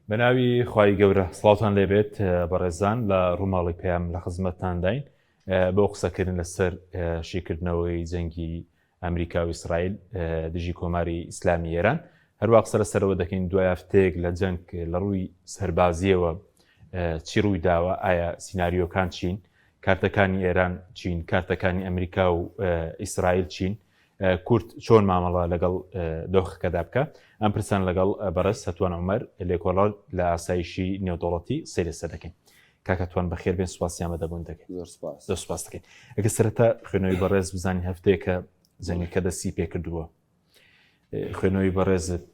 بەناوی خوای گەورە سڵاوتان لێبێت بەڕێزان لە ڕووماڵی پەیام لە خزمەتتانداین بۆ قسەکردن لەسەر شیکردنەوەی جەنگی ئەمریکا و ئیسرائیل دژی کۆماری ئیسلامی ئێران هەروە قسە لەسەرەوە دەکەین دوای هەفتەیەک لە جەنگ لە ڕووی سەربازیەوە چی ڕووی داوە ئایا سیناریۆکان چین کارتەکانی ئێران چین کارتەکانی ئەمریکا و ئیسرائیل چین کورد چۆن مامەڵە لەگەڵ دۆخەکەدا بکە ئەم پرسان لەگەڵ بەڕێز هەتوان عومەر لێکۆڵەر لە ئاسایشی نێودەوڵەتی قسەی لەسەر دەکەین کاکە توان بەخێر بێن سوپاسی ئامادەبوون دەکەین زۆر سپاس زۆر سپاس دەکەین ئەگە سەرەتا خوێنەوەی بەڕێز بزانین هەفتەیەکە جەنگەکە دەستی پێکردووە خوێنەوەی بەڕێزت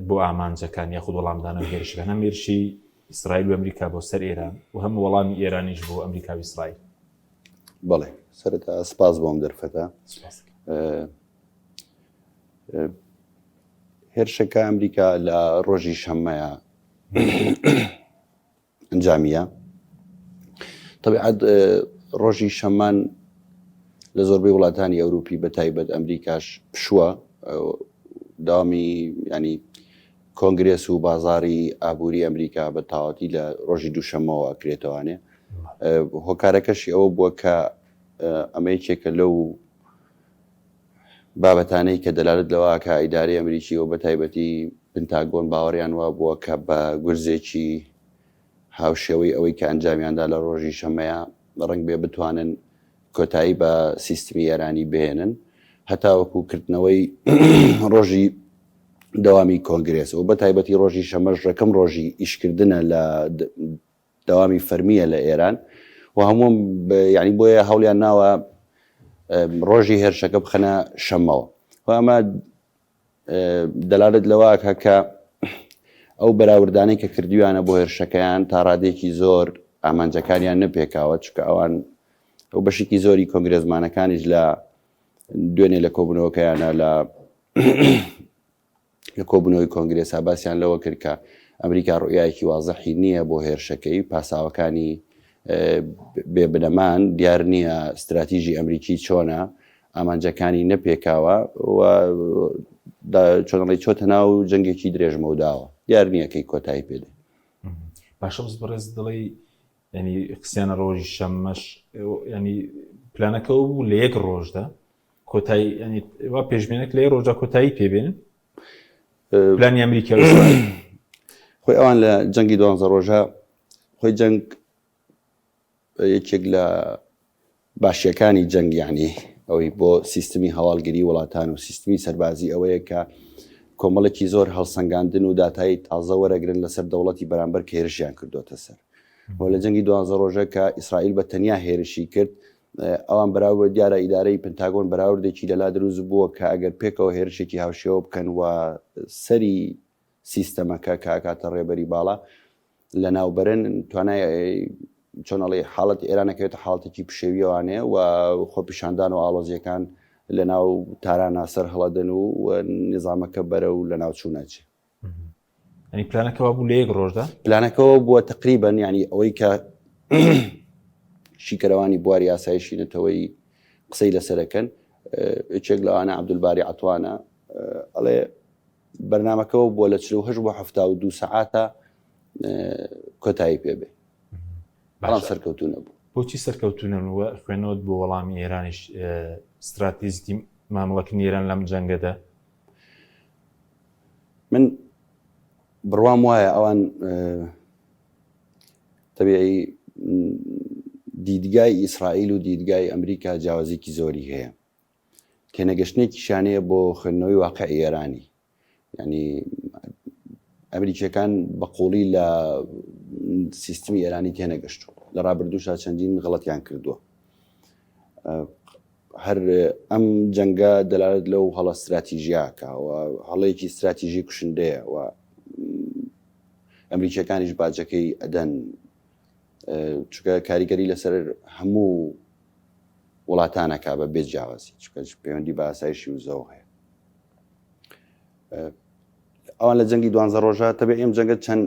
بۆ ئامانجەکان یاخود وەڵامدانەوە هێرشەکان هەم هێرشی ئیسرائیل و ئەمریکا بۆ سەر ئێران و هەم وەڵامی ئێرانیش بۆ ئەمریکا و ئیسرائیل. بەڵێ سەرەتا سپاس بۆم دەرفەتە. هێرشەکە ئەمریکا لە ڕۆژی شەممەیە ئەنجامیە تەبیعەت ڕۆژی شەممان لە زۆربەی وڵاتانی ئەوروپی بە تایبەت ئەمریکاش پشووە داوامی ینی کۆنگرێس و بازاری ئابووری ئەمریکا بە تاواتی لە ڕۆژی دووشەمەوە کرێتوانێ هۆکارەکەشی ئەوە بووە کە ئەمە یەکێکە لەو بابەتانەی کە دەلالەت لەوە ئەکا ئیدارەی ئەمریکی و بەتایبەتی پنتاگۆن باوەڕیان وابووە کە بە گورزێکی هاوشێوەی ئەوەی کە ئەنجامیاندا لە ڕۆژی شەممەیا ڕەنگبێ بتوانن کۆتایی بە سیستمی ئێرانی بهێنن هەتاوەکو کردنەوەی ڕۆژی دەوامی کۆنگرێس و بەتایبەتی ڕۆژی شەمەش ڕێکەم ڕۆژی ئیشکردنە لە دەوامی فەرمییە لە ئێران و هەموو یعنی بۆیە هەوڵیان ناوە ڕۆژی هێرشەکە بخەنە شەممەوە و ئەمە دەلالت لەوەکە کە ئەو بەراوردانەی کە کردویانە بۆ هێرشەکەیان تا ڕادێکی زۆر ئامانجەکانیان نەپێکاوە چکە ئەوان ئەو بەشێکی زۆری کۆنگرێزمانەکانیش لە دوێنێ لە کۆبوونەوەکەیانە لە لە کۆبوونەوەی کۆنگرێسا باسیان لەوە کرد کە ئەمریکا ڕوئیایەکی وازحی نییە بۆ هێرشەکەی، پاساوەکانی بێ بنەمان، دیار نییە ستراتیژی ئەمریکی چۆنە، ئامانجەکانی نەپێکاوە و چۆنڵی چۆتە ناو جەنگێکی درێژمەوداوە، دیار نییە کەی کۆتایی پێ دێ. باشە بەس بەڕێز دەڵێی ینی قسیانە ڕۆژی شەممەش ینی پلانەکەەوە بوو لە یەک ڕۆژدا کۆتایی ینی وا پێشبینێک لە ڕۆژدا کۆتایی پێبێنن پلانی ئەمریکا خۆی ئەوان لە جەنگی دوانزە ڕۆژە خۆی جەنگ یەکێک لە باشیەکانی جەنگ یعنی ئەوەی بۆ سیستمی هەواڵگری وڵاتان و سیستمی سەربازی ئەوەیە کە کۆمەڵێکی زۆر هەڵسەنگاندن و داتایی تازە وەرەگرن لەسەر دەوڵەتی بەرامبەر کە هێرشیان کردوتە سەر و لە جەنگی دوانزە ڕۆژە کە ئیسرائیل بە تەنیا هێرشی کرد ئەوان بەراورد دیارە ئیدارەی پنتاگۆن بەراوردێکی لەلا دروست بووە کە ئەگەر پێکەوە هێرشێکی هاوشێوە بکەن و سەری سیستەمەکە کە ئەکاتە ڕێبەری باڵا لەناوبەرن توانای چۆنەڵی حاڵەت ئێرانەکەوێتە حاڵەتێکی پشێویەوانێ و خۆپیشاندان و ئاڵۆزیەکان لەناو تارانا سەر هەڵەدەن و نظامەکە بەرە و لەناو چوونەچێ. ینی پلانەکەەوە بوو لە یەک ڕۆژدا پلانەکەەوە بووە تقریبن ینی ئەوەی کە شیکەرەوانی بواری ئاسایشی نەتەوەی قسەی لەسەرەکەن یەکێک لەوانە عبدولباری عتوانە ئەڵێ بەرنمەکەەوە بووە لە 48 بۆ 72 سەعاتە کۆتایی پێبێ بەڵام سەرکەوتو نەبوو. بۆچی سەرکەوتو نەبوو خوێنەوەت بۆ وەڵامی ئێرانیش ستراتیزیی مامەڵەکردنی ئێران لەم جەنگەدا؟ من بڕوام وایە ئەوان تەبیعی دیدگای ئیسرائیل و دیدگای ئەمریکا جیاوازیکی زۆری هەیە تێنەگەشتنێکیشیان هەیە بۆ خوێندنەوەی واقعی ئێرانی یعنی ئەمریکیەکان بە قوڵی لە سیستمی ئێرانی تێنەگەشتوون لە ڕابردووشا چەندین غەڵەتیان کردووە هەر ئەم جەنگە دەلالەت لەو هەڵە ستراتیژیاکە و هەڵەیەکی ستراتیژی کوشندەیە و ئەمریکیەکانیش باجەکەی ئەدەن چونکە کاریگەری لەسەر هەموو وڵاتانەکە بە بێ جیاوازی چونکە پەیوەندی بە ئاسایشی وزەوە هەیە ئەوان لە جەنگی دوانزە ڕۆژە تەبێ ئەم جەنگە چەند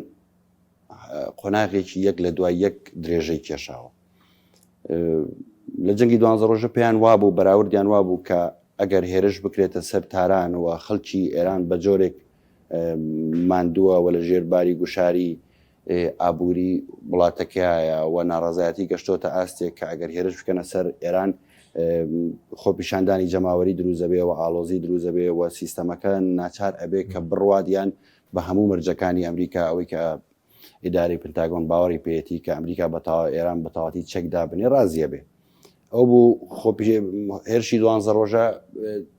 قۆناغێکی یەک لە دوای یەک درێژەی کێشاوە لە جەنگی دوانزە ڕۆژە پێیان وابوو بەراوردیان وابوو کە ئەگەر هێرش بکرێتە سەر تاران و خەڵکی ئێران بە جۆرێک. ماندووە و لە ژێر باری گوشاری ئابووری وڵاتەکەیە و ناڕەزایەتی گەشتۆتە ئاستێک کە ئەگەر هێرش بکەنە سەر ئێران خۆپیشاندانی جەماوەری دروزەبێ و ئاڵۆزی دروزەبێ و سیستەمەکە ناچار ئەبێ کە بڕوات یان بە هەموو مەرجەکانی ئەمریکا ئەوەی کە ئیدارەی پنتاگۆن باوەڕی پێیەتی کە ئەمریکا بە ئێران بە تەواتی چەک دابنێ ڕازیە بێ. ئەو بوو خۆ هێرشی دوانزە ڕۆژە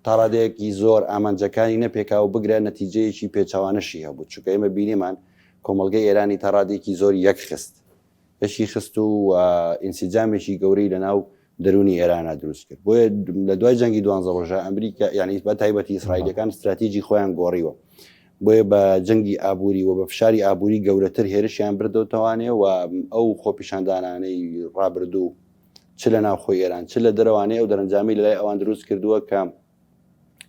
تاڕادەیەکی زۆر ئامانجەکانی نەپێکا و بگرە نەتیجەیەکی پێچەوانەشی هەبوو چونکە ئێمە بینیمان کۆمەڵگەی ئێرانی تاڕادێکی زۆر یەک خست یەکی خست و ئینسیجامێکی گەورەی لەناو دەرونی ئێرانە دروست کرد بۆیە لە دوای جەنگی دوانزە ڕۆژە ئەمریکا یعنی بە تایبەتی ئیسرائیلەکان استراتیجی خۆیان گۆڕیوە بۆیە بە جەنگی ئابووری و بە فشاری ئابووری گەورەتر هێرشیان بردەوتەوانێ و ئەو خۆپیشاندانانەی ڕابردوو چ لە ناوخۆی ئێران چ لە دەرەوانەی ئەو دەرەنجامی لەلای ئەوان دروست کردووە کە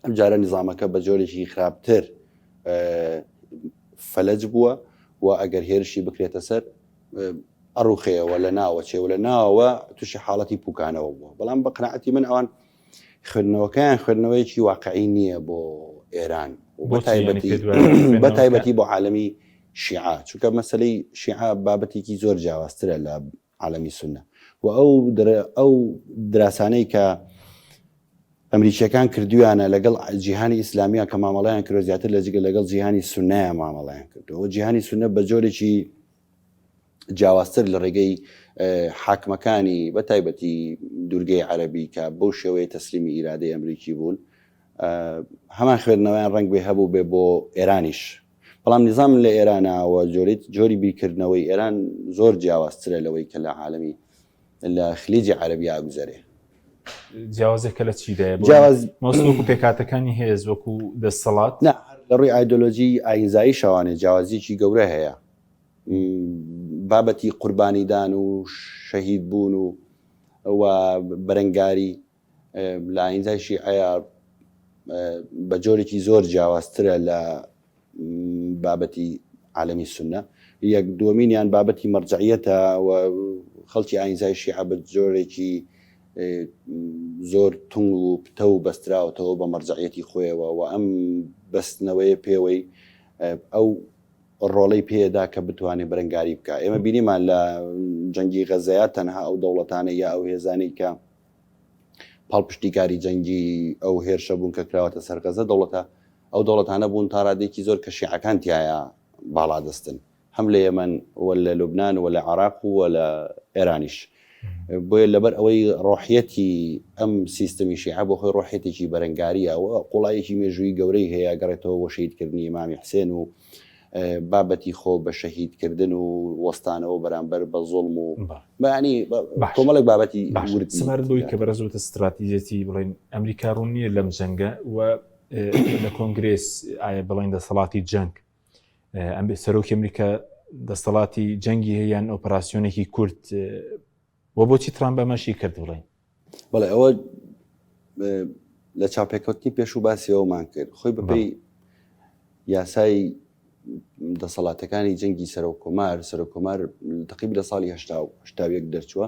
ئەم جارە نیزامەکە بە جۆرێکی خراپتر فەلەج بووە و ئەگەر هێرشی بکرێتە سەر ئەڕوخەیەوە لە ناوە چێ و لە ناوە تووشی حاڵەتی پوکانەوە بووە بەڵام بە قەناعەتی من ئەوان خوێندنەوەکەیان خوێندنەوەیەکی واقعی نییە بۆ ئێران بە تایبەتی بۆ عالمی شیعە چونکە مەسلەی شیعە بابەتێکی زۆر جیاوازترە لە عالەمی سوننە و ئەو ئەو دراسانەی کە ئەمریکیەکان کردویانە لەگەڵ جیهانی ئیسلامیە کە مامەڵیان کرۆ زیاتر لە جگە لەگەڵ جیهانی سونەیە مامەڵیان کردەوە جیهانی سونە بە جۆرێکی جیاوازتر لە ڕێگەی حاکمەکانی بە تایبەتی دوورگەی عەربی کە بەو شێوەیە تەسلیمی ئیرادەی ئەمریکی بوون هەمان خوێندنەوەیان ڕەنگ بێ هەبوو بێ بۆ ئێرانیش بەڵام نیزام لە ئێرانە و جۆریت جۆری بیرکردنەوەی ئێران زۆر جیاوازترە لەوەی کە لە عالەمی لە خلیجی عەرەبی ئاگوزەرێ. جیاوازێکە لە چیدایە؟ جیاواز مەسڵ وەکو پێکهاتەکانی هێز وەکو دەسەڵات؟ نا لە ڕووی ئایدۆلۆژی ئایینزایی شەوانێ جیاوازیەکی گەورە هەیە. بابەتی قوربانیدان و شەهید بوون و و بەرەنگاری لە ئایینزای شیعەیە بە جۆرێکی زۆر جیاوازترە لە بابەتی عالەمی سوننە یەک دووەمینیان بابەتی مەرجعیەتە و خەڵکی ئاینزای شیعە بە جۆرێکی زۆر تونگ و پتە و بەستراوەتەوە بە مەرجعیەتی خۆیەوە و ئەم بەستنەوەیە پێوەی ئەو ڕۆڵەی پێدا کە بتوانێت بەرەنگاری بکە ئێمە بینیمان لە جەنگی غەزەیە تەنها ئەو دەوڵەتانە یا ئەو هێزانەی کە پاڵپشتیکاری جەنگی ئەو هێرشە بوون کە کراوەتە سەر غەزە دەوڵەتە ئەو دەوڵەتانە بوون تا ڕادەیەکی زۆر کە شیعەکان تیایا باڵادەستن هەم لە یەمەن و لە لوبنان و لە عێراق و لە ئێرانیش بۆیە لەبەر ئەوەی ڕۆحیەتی ئەم سیستمی شیعە بۆ خۆی ڕۆحیەتێکی بەرەنگاریە و قوڵایەکی مێژووی گەورەی هەیە گەڕێتەوە بۆ شەهیدکردنی ئیمامی حسێن و بابەتی خۆ بە شەهیدکردن و وەستانەوە بەرامبەر بە زوڵم و بەیانی کۆمەڵێک بابەتی ورد سەبارەت بەوەی کە بەڕێز وتت ستراتیجیەتی بڵێن ئەمریکا ڕوون نییە لەم جەنگە و لە کۆنگرێس ئایا بڵێن دەسەڵاتی جەنگ ئەم سەرۆکی ئەمریکا دەسەڵاتی جەنگی هەیە یان ئۆپەراسیۆنێکی کورت و بۆچی ترامپ بەمەشی کرد بڵێن بەڵێ ئەوە لە چاپێکەوتنی پێشوو باسی ئەومان کرد خۆی بەپێی یاسای دەسەڵاتەکانی جەنگی سەرۆک کۆمار سەرۆک کۆمار تقریب لە ساڵی 1970 دەرچووە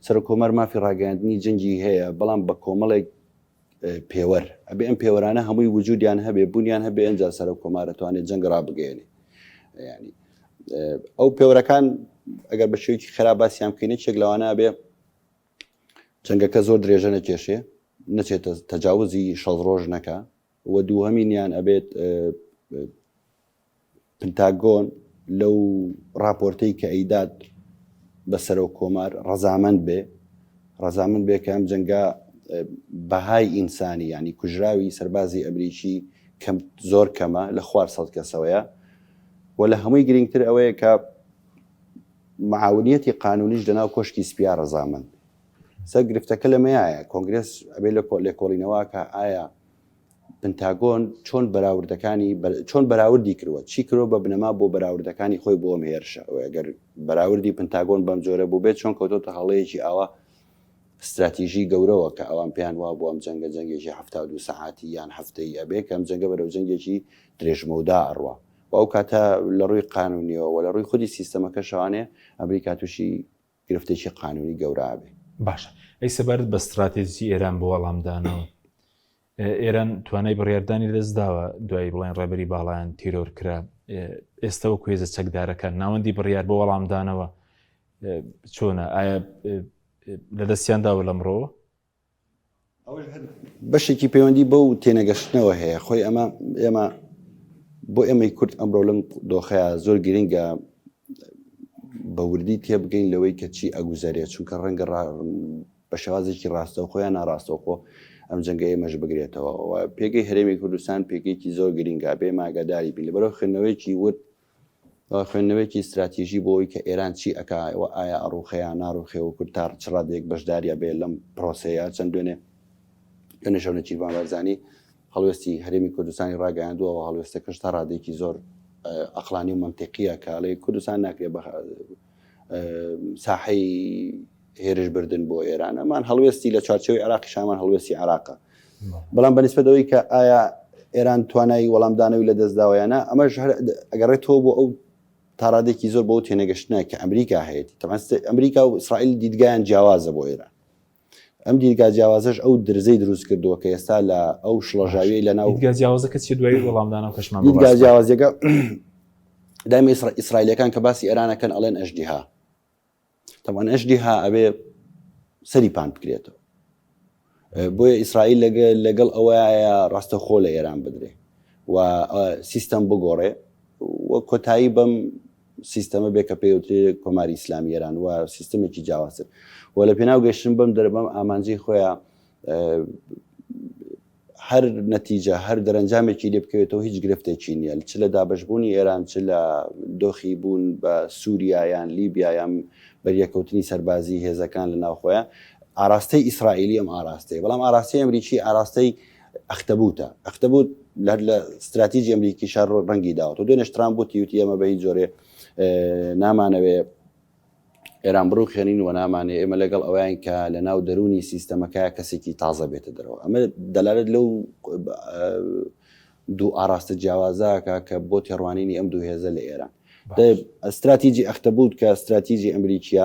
سەرۆک کۆمار مافی ڕاگەیاندنی جەنگی هەیە بەڵام بە کۆمەڵێک پێوەر ئەبێ ئەم پێوەرانە هەمووی وجودیان هەبێ بوونیان هەبێ ئەنجا سەرۆک کۆمار ئەتوانێت جەنگ ڕابگەیەنێ ینی ئەو پێوەرەکان ئەگەر بە شێوەیەکی خراپ باسییان بکەین یەکێک لەوانە بێ جەنگەکە زۆر درێژە نەکێشێ نەچێتە تەجاوزی شەست ڕۆژ نەکا و دووهەمینیان ئەبێت پنتاگۆن لەو ڕاپۆرتەی کە ئەیدات بە سەرۆک کۆمار ڕەزامەند بێ ڕەزامەند بێ کە ئەم جەنگە بەهای ئینسانی ینی کوژراوی سەربازی ئەمریکی کەم زۆر کەمە لە خوار سەد کەسەوەیە و لە هەمووی گرنگتر ئەوەیە کە معاونیەتی قانونیش لەناو کۆشکی سپیا ڕەزامەند سەر گرفتەکە لەمەیایە کۆنگرێس ئەبێ لە لێکۆڵینەوە کە ئایا پنتاگۆن چۆن بەراوردەکانی چۆن بەراوردی کردوە چی کرۆ بە بنەما بۆ بەراوردەکانی خۆی بۆ ئەم هێرشە ئەگەر بەراوردی پنتاگۆن بەم جۆرە بوو بێت چۆن کەوتۆتە هەڵەیەکی ئاوا ستراتیژی گەورەوە کە ئەوان پێیان وا بوو ئەم جەنگە جەنگێکی 72 سەعاتی یان هەفتەیی ئەبێ کە ئەم جەنگە بەرەو جەنگێکی درێژمەودا ئەڕوا و ئەو کاتە لە ڕووی قانونیەوە و لە ڕووی خودی سیستەمەکەشەوانێ ئەمریکا تووشی گرفتێکی قانونی گەورە ئەبێ. باشە ئەی سەبارەت بە ستراتێجی ئێران بۆ وەڵامدانەوە؟ ئێران توانای بڕیاردانی لەدەستداوە دوای بڵێن ڕێبەری باڵایان تیرۆر کرا ئێستا وەکو هێزە چەکدارەکان ناوەندی بڕیار بۆ وەڵامدانەوە چۆنە ئایا لەدەستیان داوە لەمڕۆوە؟ ئەوەش هەر بەشێکی پەیوەندی بەو تێنەگەشتنەوە هەیە خۆی ئەمە ئێمە بۆ ئێمەی کورد ئەمڕۆ لەم دۆخەیە زۆر گرنگە بە وردی تێبگەین لەوەی کە چی ئەگوزەرێت چونکە ڕەنگە بە شێوازێکی ڕاستەوخۆ یان ناڕاستەوخۆ ئەم جەنگە ئێمەش بگرێتەوە و پێگەی هەرێمی کوردستان پێگەیەکی زۆر گرنگە بێ ماگەداری بین لەبەرەوە خوێندنەوەیەکی ورد خوێندنەوەیەکی ستراتیژی بۆ ئەوەی کە ئێران چی ئەکا و ئایا ئەڕوخێ یا ناڕوخێ و کورد تا چ ڕادەیەک بەشداری ئەبێ لەم پرۆسەیە چەند دوێنێ دوێنێ شەو نێچیرڤان بارزانی هەڵوێستی هەرێمی کوردستانی ڕاگەیاندووە و هەڵوێستەکەش تا ڕادەیەکی زۆر ئەقڵانی و مەنتیقیە کە ئەڵێ کوردستان ناکرێ بە ساحەی هێرش بردن بۆ ئێران ئەمان هەڵوێستی لە چوارچێوەی عێراقی شامان هەڵوێستی عێراقە بەڵام بەنسبەت ئەوەی کە ئایا ئێران توانای وەڵامدانەوەی لە دەستداوە یان نا ئەمەش هەر ئەگەڕێتەوە بۆ ئەو تاڕادێکی زۆر بەو تێنەگەشتنە کە ئەمریکا هەیەی تەبعەن ئەمریکا و ئیسرائیل دیدگایان جیاوازە بۆ ئێران ئەم دیدگا جیاوازەش ئەو درزەی دروست کردووە کە ئێستا لە ئەو شڵەژاویەی لە ناو دیدگا جیاوازەکە چیە دوای وەڵامدانەوە کەشمان دیدگا جیاوازیەکە دایمە ئیسرائیلەکان کە باسی ئێرانەکەن ئەڵێن ئەژدیها تەبعەن ئەژدیها ئەبێ سەری پان بکرێتەوە بۆیە ئیسرائیل لەگەڵ ئەوەیە ڕاستەخۆ لە ئێران بدرێ و سیستەم بگۆڕێ و کۆتایی بەم سیستەمە بێ کە پێوترێ کۆماری ئیسلامی ئێران و سیستمێکی جیاوازتر و لە پێناو گەشتن بەم دەربەم ئامانجی خۆیان هەر نەتیجە، هەر دەرەنجامێکی لێ بکەوێتەوە هیچ گرفتێکی نییە، چ لە دابەشبوونی ئێران، چ لە دۆخی بوون بە سووریا یان لیبیا یان بەریەککەوتنی سەربازیی هێزەکان لە ناوخۆیان. ئاراستەی ئیسرائیلی ئەم ئاراستەیە، بەڵام ئاراستەی ئەمریکی ئاراستەی ئەختەبووتە. ئەختەبووت هەر لە ستراتیجی ئەمریکیشا ڕەنگی داوەتەوە. دوێنێش ترامپ وتی، وتی ئێمە بە هیچ جۆرێ نامانەوێ ئێران بڕوخێنین و نامانێ ئێمە لەگەڵ ئەوەیان کە لە ناو دەروونی سیستەمەکە کەسێکی تازە بێتە دەرەوە ئەمە دەلالەت لەو دوو ئاراستە جیاوازەکە کە بۆ تێڕوانینی ئەم دوو هێزە لە ئێران استراتیجی ئەختەبوت کە استراتیجی ئەمریکیە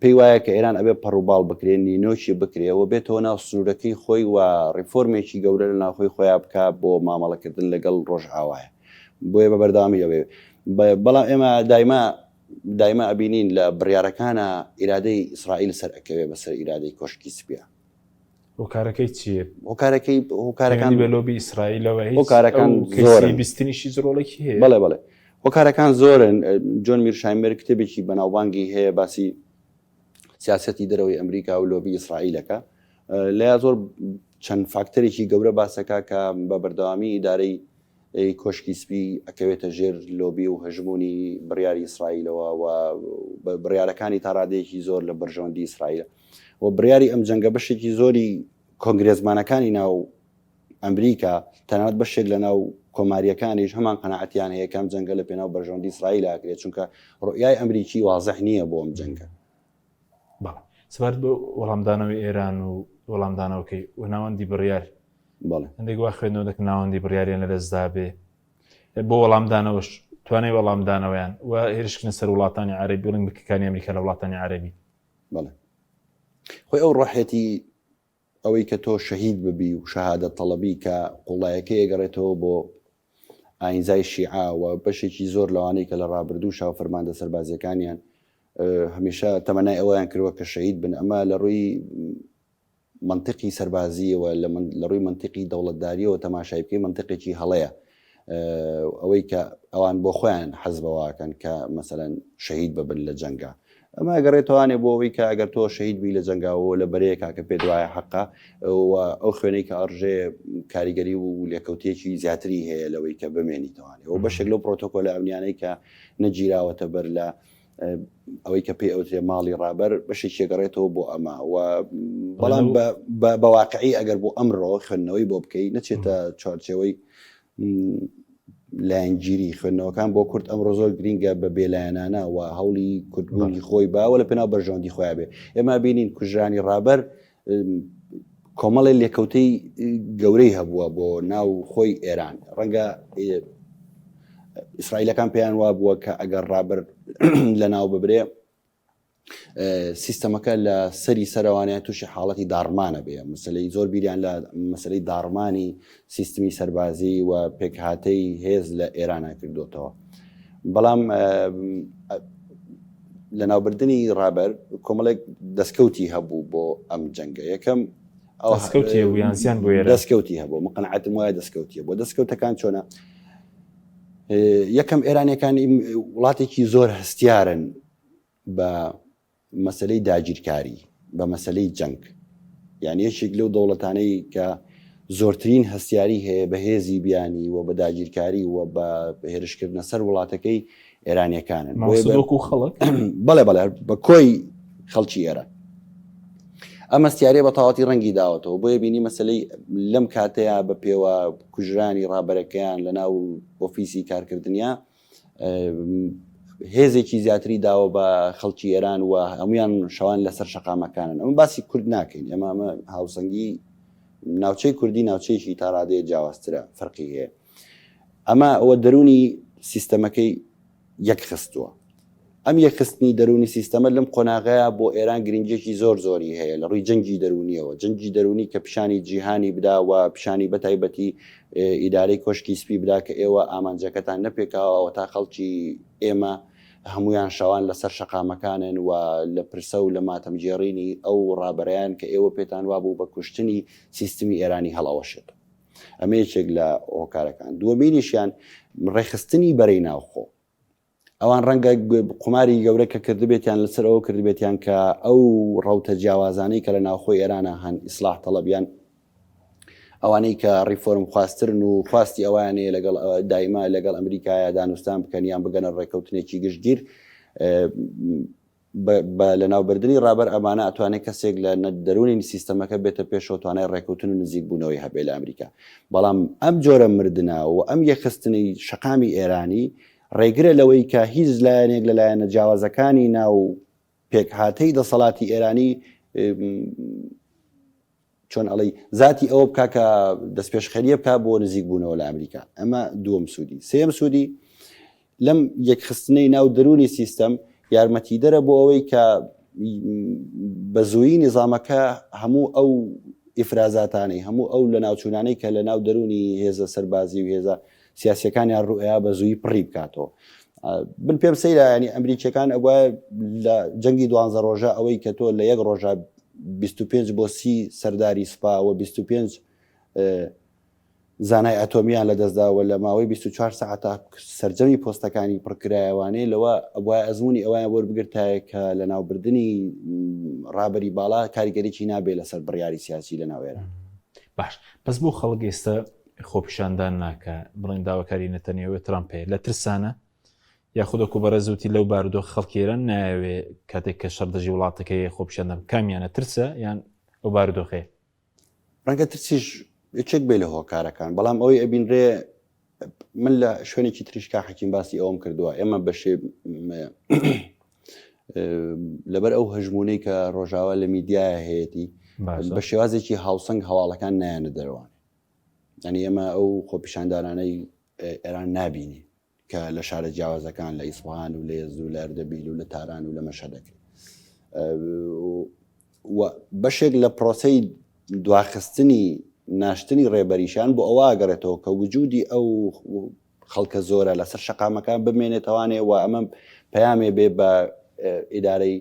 پێی وایە کە ئێران ئەبێ پەڕوباڵ بکرێ نینۆکی بکرێ و بێتەوە ناو سنوورەکەی خۆی و ڕیفۆرمێکی گەورە لە ناوخۆی خۆیان بکە بۆ مامەڵەکردن لەگەڵ ڕۆژئاوایە بۆیە بە بەردەوامی ئەوێ بەڵام ئێمە دایما دایمە ئەبینین لە بڕیارەکانا ئیرادەی ئیسرائیل سەر ئەکەوێ بەسەر ئیرادەی کۆشکی سپیا. هۆکارەکەی چییە؟ هۆکارەکەی هۆکارەکان بە لۆبی ئیسرائیلەوە هیچ هۆکارەکان زۆرن. بیستنیشی هیچ ڕۆڵێکی هەیە؟ بەڵێ بەڵێ هۆکارەکان زۆرن. جۆن میرشایمەر کتێبێکی بەناوبانگی هەیە باسی سیاسەتی دەرەوەی ئەمریکا و لۆبی ئیسرائیلەکە لەیا زۆر چەند فاکتەرێکی گەورە باسەکە کە بە بەردەوامی ئیدارەی کۆشکی سپی ئەکەوێتە ژێر لۆبی و هەژموونی بڕیاری ئیسرائیلەوە و بڕیارەکانی تا ڕادەیەکی زۆر لە بەرژەوەندی ئیسرائیلە و بڕیاری ئەم جەنگە بەشێکی زۆری کۆنگرێزمانەکانی ناو ئەمریکا تەنانەت بەشێک لە ناو کۆماریەکانیش هەمان قەناعەتیان هەیە کە ئەم جەنگە لە پێناو بەرژەوەندی ئیسرائیل ئاکرێت چونکە ڕوئیای ئەمریکی وازح نییە بۆ ئەم جەنگە. بەڵێ سەبارەت بە وەڵامدانەوەی ئێران و وەڵامدانەوەکەی و ناوەندی بڕیار بەڵێ هەندێک وا خوێندنەوە دەکەن ناوەندی بڕیاریان لەدەستدا بێ بۆ وەڵامدانەوەش توانای وەڵامدانەوەیان و هێرشکردنە سەر وڵاتانی عەرەبی بڵین بکەکانی ئەمریکا لە وڵاتانی عەرەبی. بەڵێ خۆی ئەو ڕۆحێتی ئەوەی کە تۆ شەهید ببی و شەهادەت تەڵەبی کە قوڵایەکەی ئەگەڕێتەوە بۆ ئاینزای شیعە و بەشێکی زۆر لەوانەی کە لە ڕابردووشا و فەرماندە سەربازیەکانیان هەمیشە تەمەنای ئەوەیان کردوە کە شەهید بن ئەمە لە ڕووی منطقی سەربازیەوە لە ڕووی منطقی دەوڵەتداریەوە تەماشای بکەی منطقێکی هەڵەیە ئەوەی کە ئەوان بۆ خۆیان حەز بەواکەن کە مەسەلەن شەهید ببن لە جەنگا ئەمە ئەگەڕێتەوانێ بۆ ئەوەی کە ئەگەر تۆ شەهید بی لە جەنگاوە لە بەرەیەکا کە پێت وایە حەقە و ئەو خوێنەی کە ئەڕژێ کاریگەری و لێکەوتەیەکی زیاتری هەیە لەوەی کە بمێنیتەوانێ و بەشێک لەو پرۆتۆکۆلە ئەمنیانەی کە نەگیراوەتە بەر لە ئەوەی کە پێی ئەوترێ ماڵی ڕابەر بەشێکی ئەگەڕێتەوە بۆ ئەمە و بەڵام بە واقعی ئەگەر بۆ ئەمڕۆ خوێندنەوەی بۆ بکەی نەچێتە چوارچێوەی لایەنگیری خوێندنەوەکان بۆ کورد ئەمڕۆ زۆر گرینگە بە بێلایەنانە و هەوڵی کوردبوونی خۆی باوە لە پێناو بەرژەوەندی خۆیان بێ ئێمە بینین کوژرانی ڕابەر کۆمەڵی لێکەوتەی گەورەی هەبووە بۆ ناو خۆی ئێران ڕەنگە ئیسرائیلەکان پێیان وا بووە کە ئەگەر ڕابەر لە ناو ببرێ. سیستەمەکە لە سەری سەرەوانە تووشی حاڵەتی داڕمانە بێ مەسلەی زۆر بیریان لە مەسلەی داڕمانی سیستمی سەربازی و پێکهاتەی هێز لە ئێرانە کردوتەوە بەڵام لەناوبردنی ڕابەر کۆمەڵێک دەستکەوتی هەبوو بۆ ئەم جەنگە یەکەم ئەو دەستکەوتی هەبوو یان زیان بۆ ئێران دەستکەوتی هەبوو من قەناعەتم وایە دەستکەوتی هەبوو دەستکەوتەکان چۆنە یەکەم ئێرانیەکان وڵاتێکی زۆر هەستیارن بە مەسەلەی داگیرکاری، بە مەسەلەی جەنگ. یانی یەکێک لەو دەوڵەتانەی کە زۆرترین هەستیاری هەیە بە هێزی بیانی و بە داگیرکاری و بە هێرشکردنە سەر وڵاتەکەی ئێرانیەکانن. مەقسود وەکوو خەڵک؟ بەڵێ بەڵێ بە کۆی خەڵکی ئێران. ئەم هەستیاریە بە تەواوەتی ڕەنگی داوەتەوە بۆیە بینی مەسەلەی لەم کاتەیا بە پێوە کوژرانی ڕابەرەکەیان لە ناو ئۆفیسی کارکردنیا هێزێکی زیاتری داوە بە خەڵکی ئێران و هەمویان شەوان لەسەر شەقامەکانن ئەمە باسی کورد ناکەین ئێمە ئەمە هاوسەنگی ناوچەی کوردی ناوچەیەکی تاڕادەیە جیاوازترە فەرقی هەیە ئەمە ئەوە دەرونی سیستەمەکەی یەکخستووە. ئەم یەکخستنی دەروونی سیستەمە لەم قۆناغەیا بۆ ئێران گرنگیەکی زۆر زۆری هەیە لە ڕووی جەنگی دەروونیەوە، جەنگی دەروونی کە پیشانی جیهانی بدا و پیشانی بەتایبەتی ئیدارەی کۆشکی سپی بدا کە ئێوە ئامانجەکەتان نەپێکاوە ئەوەتا خەڵکی ئێمە هەموویان شەوان لەسەر شەقامەکانن و لە پرسە و لە ماتەمگێڕینی ئەو ڕابەرەیان کە ئێوە پێتان وابوو بە کوشتنی سیستمی ئێرانی هەڵئەوەشێتەوە. ئەمە یەکێک لە هۆکارەکان. دووەمینیشیان ڕێکخستنی بەرەی ناوخۆ. ئەوان ڕەنگە قوماری گەورە کە کردبێتیان لەسەر ئەوە کردبێتیان کە ئەو ڕەوتە جیاوازانەی کە لە ناوخۆی ئێرانە هەن ئیسلاح تەڵەبیان ئەوانەی کە ڕیفۆرم خواسترن و خواستی ئەویان هەیە لەگەڵ دایما لەگەڵ ئەمریکایە دانوستان بکەن یان بگەنە ڕێککەوتنێکی گشتگیر بە لەناوبردنی ڕابەر ئەمانە ئەتوانێت کەسێک لە دەروونی سیستەمەکە بێتە پێشەوە توانای ڕێکەوتن و نزیک بوونەوەی هەبێ لە ئەمریکا بەڵام ئەم جۆرە مردنە و ئەم یەکخستنی شەقامی ئێرانی ڕێگرە لەوەی کە هیچ لایەنێک لە لایەنە جیاوازەکانی ناو پێکهاتەی دەسەڵاتی ئێرانی چۆن ئەڵێی زاتی ئەوە بکا کە دەستپێشخەریە بکا بۆ نزیک بوونەوە لە ئەمریکا ئەمە دووەم سوودی سێم سوودی لەم یەکخستنەی ناو دەرونی سیستەم یارمەتیدەرە بۆ ئەوەی کە بە زوویی نیزامەکە هەموو ئەو ئیفرازاتانەی هەموو ئەو لە ناوچوونانەی کە لە ناو دەرونی هێزە سەربازی و هێزە سیاسەکانیان ڕوئیا بە زووی پڕی بکاتەوە من پێم سەیرە ینی ئەمریکیەکان ئەوە لە جەنگی دوانزە ڕۆژە ئەوەی کە تۆ لە یەک ڕۆژە 25 بۆ سی سەرداری سوپا و 25 زانای ئەتۆمیان لەدەستدا و لە ماوەی 24 سەعاتا سەرجەمی پۆستەکانی پڕکرایەوانەیە لەوە ئەبوایە ئەزموونی ئەویان وەربگرتایە کە لەناوبردنی ڕابەری باڵا کاریگەریی نابێ لەسەر بڕیاری سیاسی لە ناو ئێران. باش بەس بۆ خەڵک ئێستا خۆپیشاندان ناکا بڵێن داواکاری نەتەنیاهۆ ترامپ هەیە لە ترسانە یاخود وەکو بەڕێز وتی لەو بارودۆخ خەڵکی ئێران نایەوێ کاتێک کە شەڕ دژی وڵاتەکەی خۆپیشاندان کامیانە ترسە یان ئەو بارودۆخەیە؟ ڕەنگە ترسیش یەکێک بێ لە هۆکارەکان بەڵام ئەوەی ئەبینرێ من لە شوێنێکی تریشکا حەکیم باسی ئەوم کردووە ئێمە بەشێ لەبەر ئەو هەژمونەی کە ڕۆژاوا لە میدیایە هەیەی بە شێوازێکی هاوسەنگ هەواڵەکان نایەنە دەروان ینی ئێمە ئەو خۆپیشاندانانەی ئێران نابینی کە لە شارە جیاوازەکان لە ئیسفهان و لە یەزد و لە ئەردەبیل و لە تاران و لە مەشهەد دەکرێت و بەشێک لە پرۆسەی دواخستنی ناشتنی ڕێبەریشان بۆ ئەوە ئەگەڕێتەوە کە وجودی ئەو خەڵکە زۆرە لەسەر شەقامەکان بمێنێتەوانێ و ئەمە پەیامێ بێ بە ئیدارەی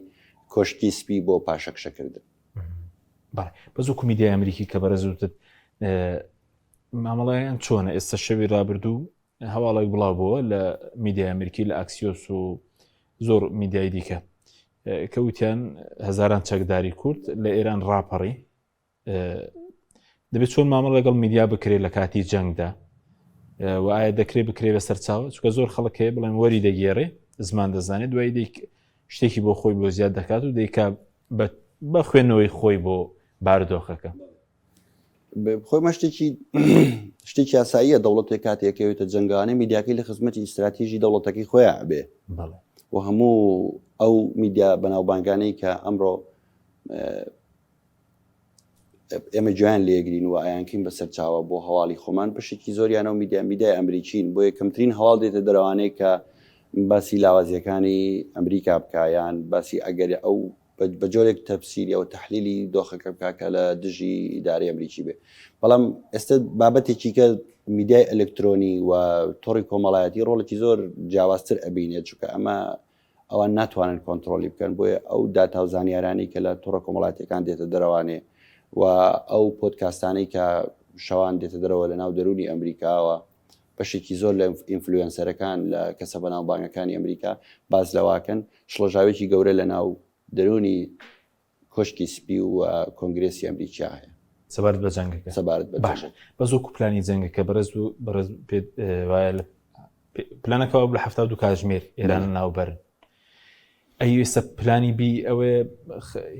کۆشکی سپی بۆ پاشەکشەکردن. بەڵێ بەس وەکو میدیای ئەمریکی کە بەڕێز وتت مامەڵەیان چۆنە ئێستا شەوی رابردوو هەواڵێک بڵاو بووە لە میدیای ئەمریکی لە ئاکسیۆس و زۆر میدیای دیکە کە وتیان هەزاران چەکداری کورد لە ئێران ڕاپەڕی دەبێت چۆن مامەڵە لەگەڵ میدیا بکرێت لە کاتی جەنگدا و ئایا دەکرێت بکرێ بە سەرچاوە چکە زۆر خەڵک هەیە بڵێن وەری دەگێڕێ زمان دەزانێت دوای دیک شتێکی بۆ خۆی بۆ زیاد دەکات و دەیکا بە خوێندنەوەی خۆی بۆ بارودۆخەکە. خۆی مە شتێکی شتێکی یاساییە دەوڵەتێک کاتێکەوێتە جەنگانە میدیاکەی لە خزمەتی ئیستراتیژی دەوڵەتەکەی خۆیان بێ و هەموو ئەو میدیا بەناوبانگانەی کە ئەمڕۆ ئێمە گوێیان لێگرین و ئەیانکەین بە سەرچاوە بۆ هەواڵی خۆمان بەشێکی زۆریانە و میدیا میدیای ئەمریکین بۆ یەکەمترین هەواڵ دێتە دەرەوانەیە کە باسی لاوازیەکانی ئەمریکا بکا یان باسی ئەگەر ئەو بە جۆرێک تەفسیری ئەو تەحلیلی دۆخەکە بکا کە لە دژی ئیدارەی ئەمریکی بێ. بەڵام ئێستا بابەتێکی کە میدیای ئەلکترۆنی و تۆڕی کۆمەڵایەتی ڕۆڵێکی زۆر جیاوازتر ئەبینێت، چونکە ئەمە ئەوان ناتوانن کۆنترۆلی بکەن، بۆیە ئەو داتا و زانیارانەی کە لە تۆڕە کۆمەڵاتیەکان دێتە دەرەوانێ و ئەو پۆدکاستانەی کە شەوان دێتە دەرەوە لە ناو دەروونی ئەمریکاوە، بەشێکی زۆر لە influencer ەکان لە کەسە بەناوبانگەکانی ئەمریکا باس لەواکەن شڵەژاوێکی گەورە لە ناو دەروونی کۆشکی سپی و کۆنگرێسی ئەمریکا هەیە. سەبارەت بە جەنگەکە. سەبارەت بە باشە بەس وەکو پلانی جەنگەکە بەڕێز و بەڕێز پێت وایە لە پلانەکە لە 72 کاتژمێر ئێران ناوبەرن ئەی ئێستا پلانی بی ئەوەیە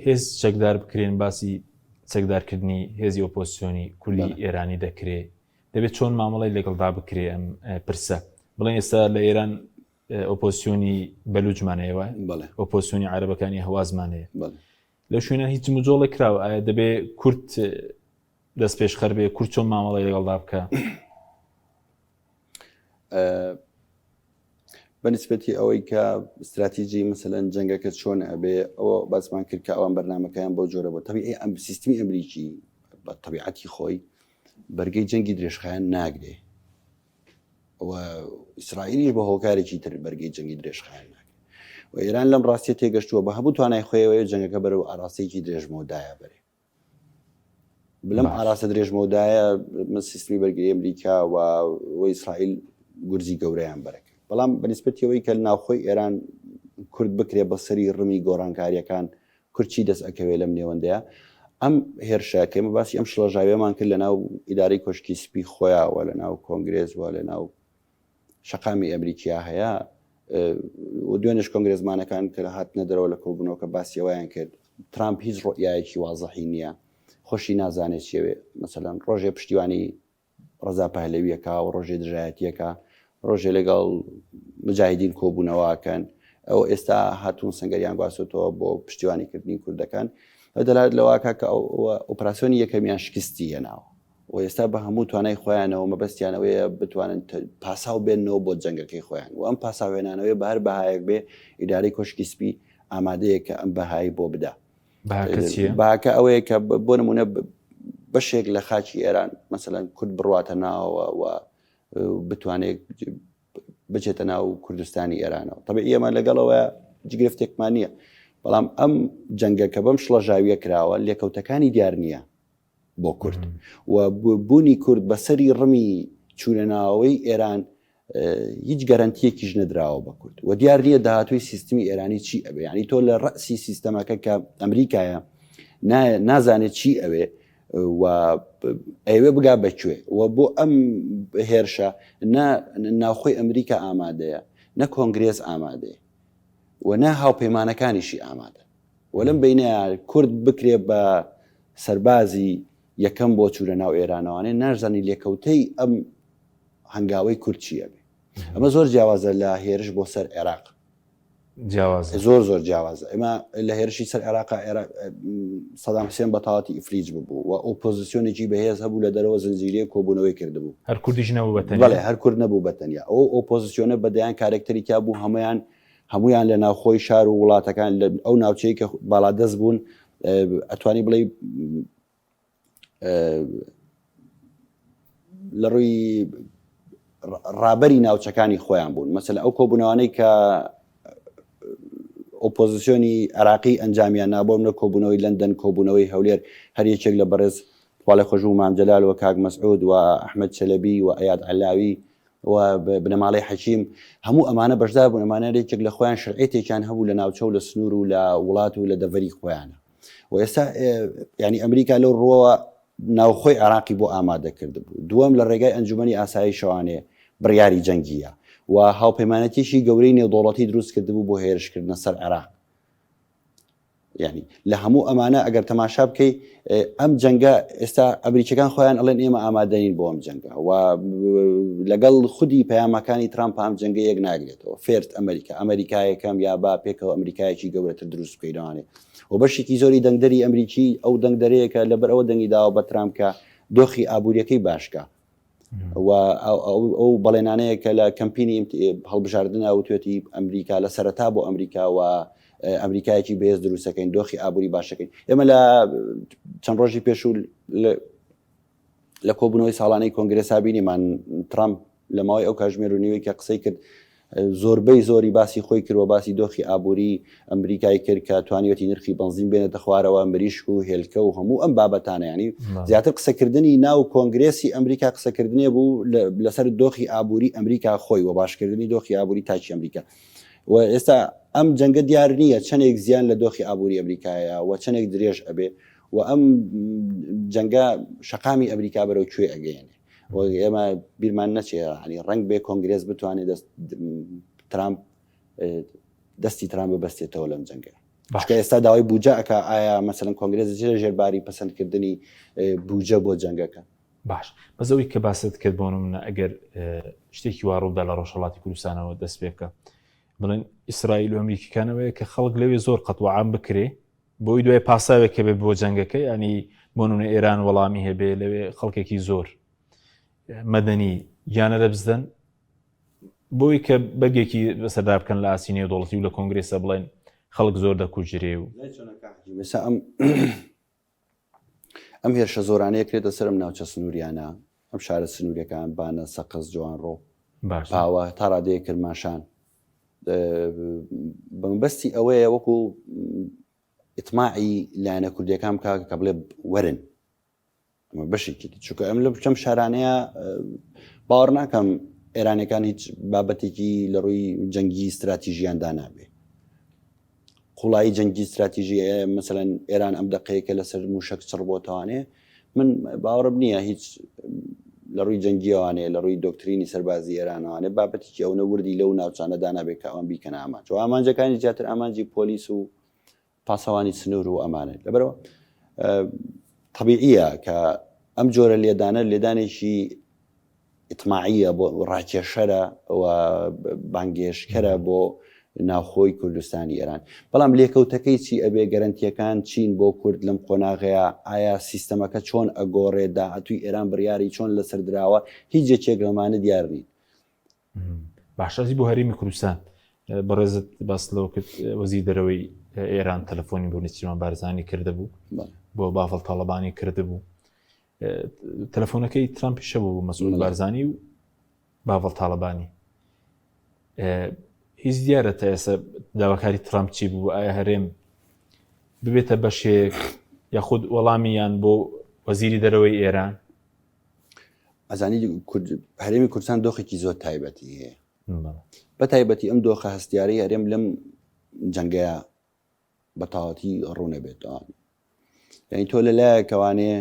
هێز چەکدار بکرێن باسی چەکدارکردنی هێزی ئۆپۆزیسیۆنی کولی ئێرانی دەکرێ دەبێت چۆن مامەڵی لەگەڵدا بکرێ ئەم پرسە بڵێن ئێستا لە ئێران ئۆپۆزسیۆنی بەلوجمان هەیە وایە؟ بەڵێ. ئۆپۆزسیۆنی عەرەبەکانی هەوازمان هەیە. بەڵێ. لەو شوێنە هیچ جموجۆڵێک کراوە ئایا دەبێ کورد دەست پێشخەر بێ کورد چۆن مامەڵەی لەگەڵدا بکە؟ بەنسبەتی ئەوەی کە استراتیجی مثلەن جەنگەکە چۆن ئەبێ ئەوە باسمان کرد کە ئەوان بەرنمەکەیان بۆ جۆرە بۆ تەبیعی ئەم سیستمی ئەمریکی بە تەبیعەتی خۆی بەرگەی جەنگی درێژخایەن ناگرێ و ئیسرائیلیش بە هۆکارێکی تر بەرگەی جەنگی درێژخایەن ناگرێت و ئێران لەم ڕاستیە تێگەشتووە بە هەموو توانای خۆیەوەی جەنگەکە بەرەو ئاراستەیەکی درێژمەودایە بەرێ لەم ئاراستە درێژمەودایە من سیستمی بەرگری ئەمریکا و و ئیسرائیل گورزی گەورەیان بەرەکە بەڵام بەنسبەتیەوەی کە ناوخۆی ئێران کورد بکرێ بە سەری ڕمی گۆڕانکاریەکان کورد چی دەست ئەکەوێ لەم نێوەندەیا؟ ئەم هێرشە کە ئێمە باسی ئەم شڵەژاویەمان کرد لە ناو ئیدارەی کۆشکی سپی خۆیا و لە ناو کۆنگرێس و لە ناو شەقامی ئەمریکیا هەیە و دوێنێش کۆنگرێزمانەکان کە هاتنە دەرەوە لە کۆبوونەوەکە باسی ئەوەیان کرد ترامپ هیچ ڕۆیایەکی وازحی نییە خۆشی نازانێت چیەوێ مەسەلەن ڕۆژێ پشتیوانی ڕەزا پەهلەویەکە و ڕۆژێ دژایەتیەکە ڕۆژێ لەگەڵ مجاهیدین کۆبوونەوە ئەکەن ئەو ئێستا هاتوون سەنگەریان گواستۆتەوە بۆ پشتیوانی کردنی کوردەکان دەلالەت لەوەکە کە ئەو ئۆپراسیۆنی یەکەمیان شکستی هێناوە و ئێستا بە هەموو توانای خۆیانەوە مەبەستیانەوەیە بتوانن پاساو بێنەوە بۆ جەنگەکەی خۆیان و ئەم پاساوێنانەوەی بە هەر بەهایەک بێ ئیدارەی کۆشکی سپی ئامادەیە کە ئەم بەهایی بۆ بدا بەهاکە چییە؟ بەهاکە ئەوەیە کە بۆ نمونە بەشێک لە خاکی ئێران مەسەلەن کورد بڕواتە ناوەوە و بتوانێت بچێتە ناو کوردستانی ئێرانەوە تەبعی ئێمە لەگەڵەوە جگرفتێکمان نییە بەڵام ئەم جەنگە کە بەم شڵەژاویە کراوە لێکەوتەکانی دیار نییە بۆ کورد و بوونی کورد بەسەری ڕمی چوونە ناوەوەی ئێران هیچ گەرەنتیەکیش نەدراوە بە کورد و دیار نییە داهاتووی سیستمی ئێرانی چی ئەبێ یعنی تۆ لە ڕەسی سیستەمەکە کە ئەمریکایە نازانێت چی ئەوێ و ئەوێ بگا بەکوێ و بۆ ئەم هێرشە نە ناوخۆی ئەمریکا ئامادەیە نە کۆنگرێس ئامادەیە و نە هاوپەیمانەکانیشی ئامادە و لەم بینەیە کورد بکرێ بە سەربازی یەکەم بۆ چوونە ناو ئێرانەوانێ ناشزانی لێکەوتەی ئەم هەنگاوەی کورد چییە بێ ئەمە زۆر جیاوازە لە هێرش بۆ سەر عێراق جیاواز زۆر زۆر جیاوازە ئێمە لە هێرشی سەر عێراق سەدام حسێن بە تەواوەتی ئیفلیج ببوو و ئۆپۆزیسیۆنێکی بەهێز هەبوو لە دەرەوە زنجیرەیە کۆبوونەوەی کردبوو هەر کوردیش نەبوو بە تەنیا بەڵێ هەر کورد نەبوو بە تەنیا ئەو ئۆپۆزیسیۆنە بە دەیان کارێکتەری تیا بوو هەمویان هەمویان لە ناوخۆی شار و وڵاتەکان لە ئەو ناوچەی کە باڵادەست بوون ئەتوانی بڵێ لە ڕووی ڕابەری ناوچەکانی خۆیان بوون مەسەلە ئەو کۆبوونەوانەی کە ئۆپۆزیسیۆنی عراقی ئەنجامیان نابۆم لە کۆبوونەوەی لەندەن کۆبوونەوەی هەولێر هەر یەکێک لە بەڕێز خواڵێ خۆشبوو مام جەلال و کاک مەسعود و ئەحمەد چەلەبی و ئەیاد عەلاوی و بنەماڵەی حەکیم هەموو ئەمانە بەشدار بوون ئەمانە یەکێک لە خۆیان شەرعیەتێکیان هەبوو لە ناوچە و لە سنوور و لە وڵات و لە دەڤەری خۆیانە و ئێستا ینی ئەمریکا لەو ڕووەوە ناوخۆی عێراقی بۆ ئامادە کردبوو دووەم لە ڕێگای ئەنجومەنی ئاسایشەوانێ بڕیاری جەنگیە و هاوپەیمانەتیشی گەورەی نێودەوڵەتی دروست کردبوو بۆ هێرشکردنە سەر عێراق یعنی لە هەموو ئەمانە ئەگەر تەماشا بکەی ئەم جەنگە ئێستا ئەمریکەکان خۆیان ئەڵێن ئێمە ئامادەین بۆ ئەم جەنگە و لەگەڵ خودی پەیامەکانی ترامپ ئەم جەنگە یەک ناگرێتەوە First America ئەمریکا یەکەم یا با پێکەوە ئەمریکایەکی گەورەتر دروست بکەینەوانێ و بەشێکی زۆری دەنگدەری ئەمریکی ئەو دەنگدەرەیە کە لەبەر ئەوە دەنگی داوە بە ترامپ کە دۆخی ئابووریەکەی باشکە. و ئەو بەڵێنانەیە کە لە کەمپینی هەڵبژاردنە وتوێتی ئەمریکا لە سەرەتا بۆ ئەمریکا و ئەمریکایەکی بەهێز دروستەکەین دۆخی ئابووری باشەکەین ئێمە لە چەند ڕۆژی پێشوو لە کۆبوونەوەی ساڵانەی کۆنگرێسا بینیمان ترامپ لە ماوەی ئەو کاژمێر و نیوەی کە قسەی کرد زۆربەی زۆری باسی خۆی کرد و باسی دۆخی ئابووری ئەمریکای کرد کە توانیوەتی نرخی بەنزین بێنێتە خوارەوە مریشک و هێلکە و هەموو ئەم بابەتانە ینی زیاتر قسەکردنی ناو کۆنگرێسی ئەمریکا قسەکردنێ بوو لەسەر دۆخی ئابووری ئەمریکا خۆی و باشکردنی دۆخی ئابووری تاکی ئەمریکا و ئێستا ئەم جەنگە دیار نییە چەندێک زیان لە دۆخی ئابووری ئەمریکایە و چەندێک درێژ ئەبێ و ئەم جەنگە شەقامی ئەمریکا بەرەو کوێ ئەگەیەنێ و ئێمە بیرمان نەچێ ینی ڕەنگ بێ کۆنگرێس بتوانێت دەست ترامپ دەستی ترامپ ببەستێتەوە لەم جەنگە باشکە ئێستا داوای بوجە ئەک ئایا مەسەن کۆنگرێس دەچێتە ژێرباری پەسەندکردنی بوجە بۆ جەنگەکە باش بەس ئەوەی کە باست کرد بۆ نمونە ئەگەر شتێکی وا ڕووبدا لە ڕۆژهەڵاتی کوردستانەوە دەست پێ بکە بڵێن ئیسرائیل و ئەمریکیکانەوەیە کە خەڵک لەوێ زۆر قەتوعام بکرێ بۆی دوای پاساوێک کە بێ بۆ جەنگەکە ینی بۆ نمونە ئێران وەڵامی هەبێ لەوێ خەڵکێکی زۆر مەدەنی گیانە لە بزدەن بۆی کە بەرگێکی بەسەردا بکەن لە ئاسی نێودەوڵەتی و لە کۆنگرێسە بڵێن خەڵک زۆر دەکوژرێ و ئەم ئەم هێرشە زۆرانەیە کرێتە سەر ئەم ناوچە سنووریانە، ئەم شارە سنووریەکان، بانە، سەقز، جوانڕۆ، پاوە، تا ڕادەیەک کرماشان، بە مەبەستی ئەوەیە وەکو ئیتماعی لایەنە کوردیەکان بکا کە بڵێ وەرن ئەمە بەشێکی دی چونکە ئەم لە چەم شارانەیە باوەڕ ناکەم ئێرانەکان هیچ بابەتێکی لە ڕووی جەنگی استراتیژیان دانابێ قوڵایی جەنگی استراتیژی مەسەلەن ئێران ئەم دەقەیە کە لەسەر موشک چڕ بۆتەوانێ من باوەڕم نییە هیچ لە ڕووی جەنگیەوانێ لە ڕووی دۆکترینی سەربازی ئێرانەوانێ بابەتێکی ئەونە وردی لەو ناوچانە دانابێت کە ئەوان بیکەنە ئامانج و ئامانجەکانی زیاتر ئامانجی پۆلیس و پاسەوانی سنوور و ئەمانە لەبەرەوە طبیعیە کە ئەم جۆرە لێدانە لێدانێکی ئیتماعیە بۆ ڕاکێشەرە و بانگێشکەرە بۆ ناوخۆی کوردستانی ئێران بەڵام لێکەوتەکەی چی ئەبێ گەرنتیەکان چین بۆ کورد لەم قۆناغەیە ئایا سیستەمەکە چۆن ئەگۆڕێ داهاتوی ئێران بڕیاری چۆن لەسەر دراوە هیچ یەکێک لەمانە دیار نین. باشە بۆ هەرێمی کوردستان بەڕێزت باس لەوە کرد وەزیر دەرەوەی ئێران تەلەفۆنی بۆ نێچیروان بارزانی کردبوو بۆ بافڵ تاڵەبانی کردبوو تەلەفۆنەکەی ترامپیشە بوو بۆ مەسعود بارزانی و باڤڵ تاڵەبانی هیچ دیارە تا ئێستا داواکاری ترامپ چی بوو ئایا هەرێم ببێتە بەشێک یاخود وەڵامیان بۆ وەزیری دەرەوەی ئێران ئەزانی هەرێمی کوردستان دۆخێکی زۆر تایبەتی هەیە بە تایبەتی ئەم دۆخە هەستیارەی هەرێم لەم جەنگەیە بە تەواوەتی ڕوونەبێتەوە یعنی تۆ لە لایەکەوانێ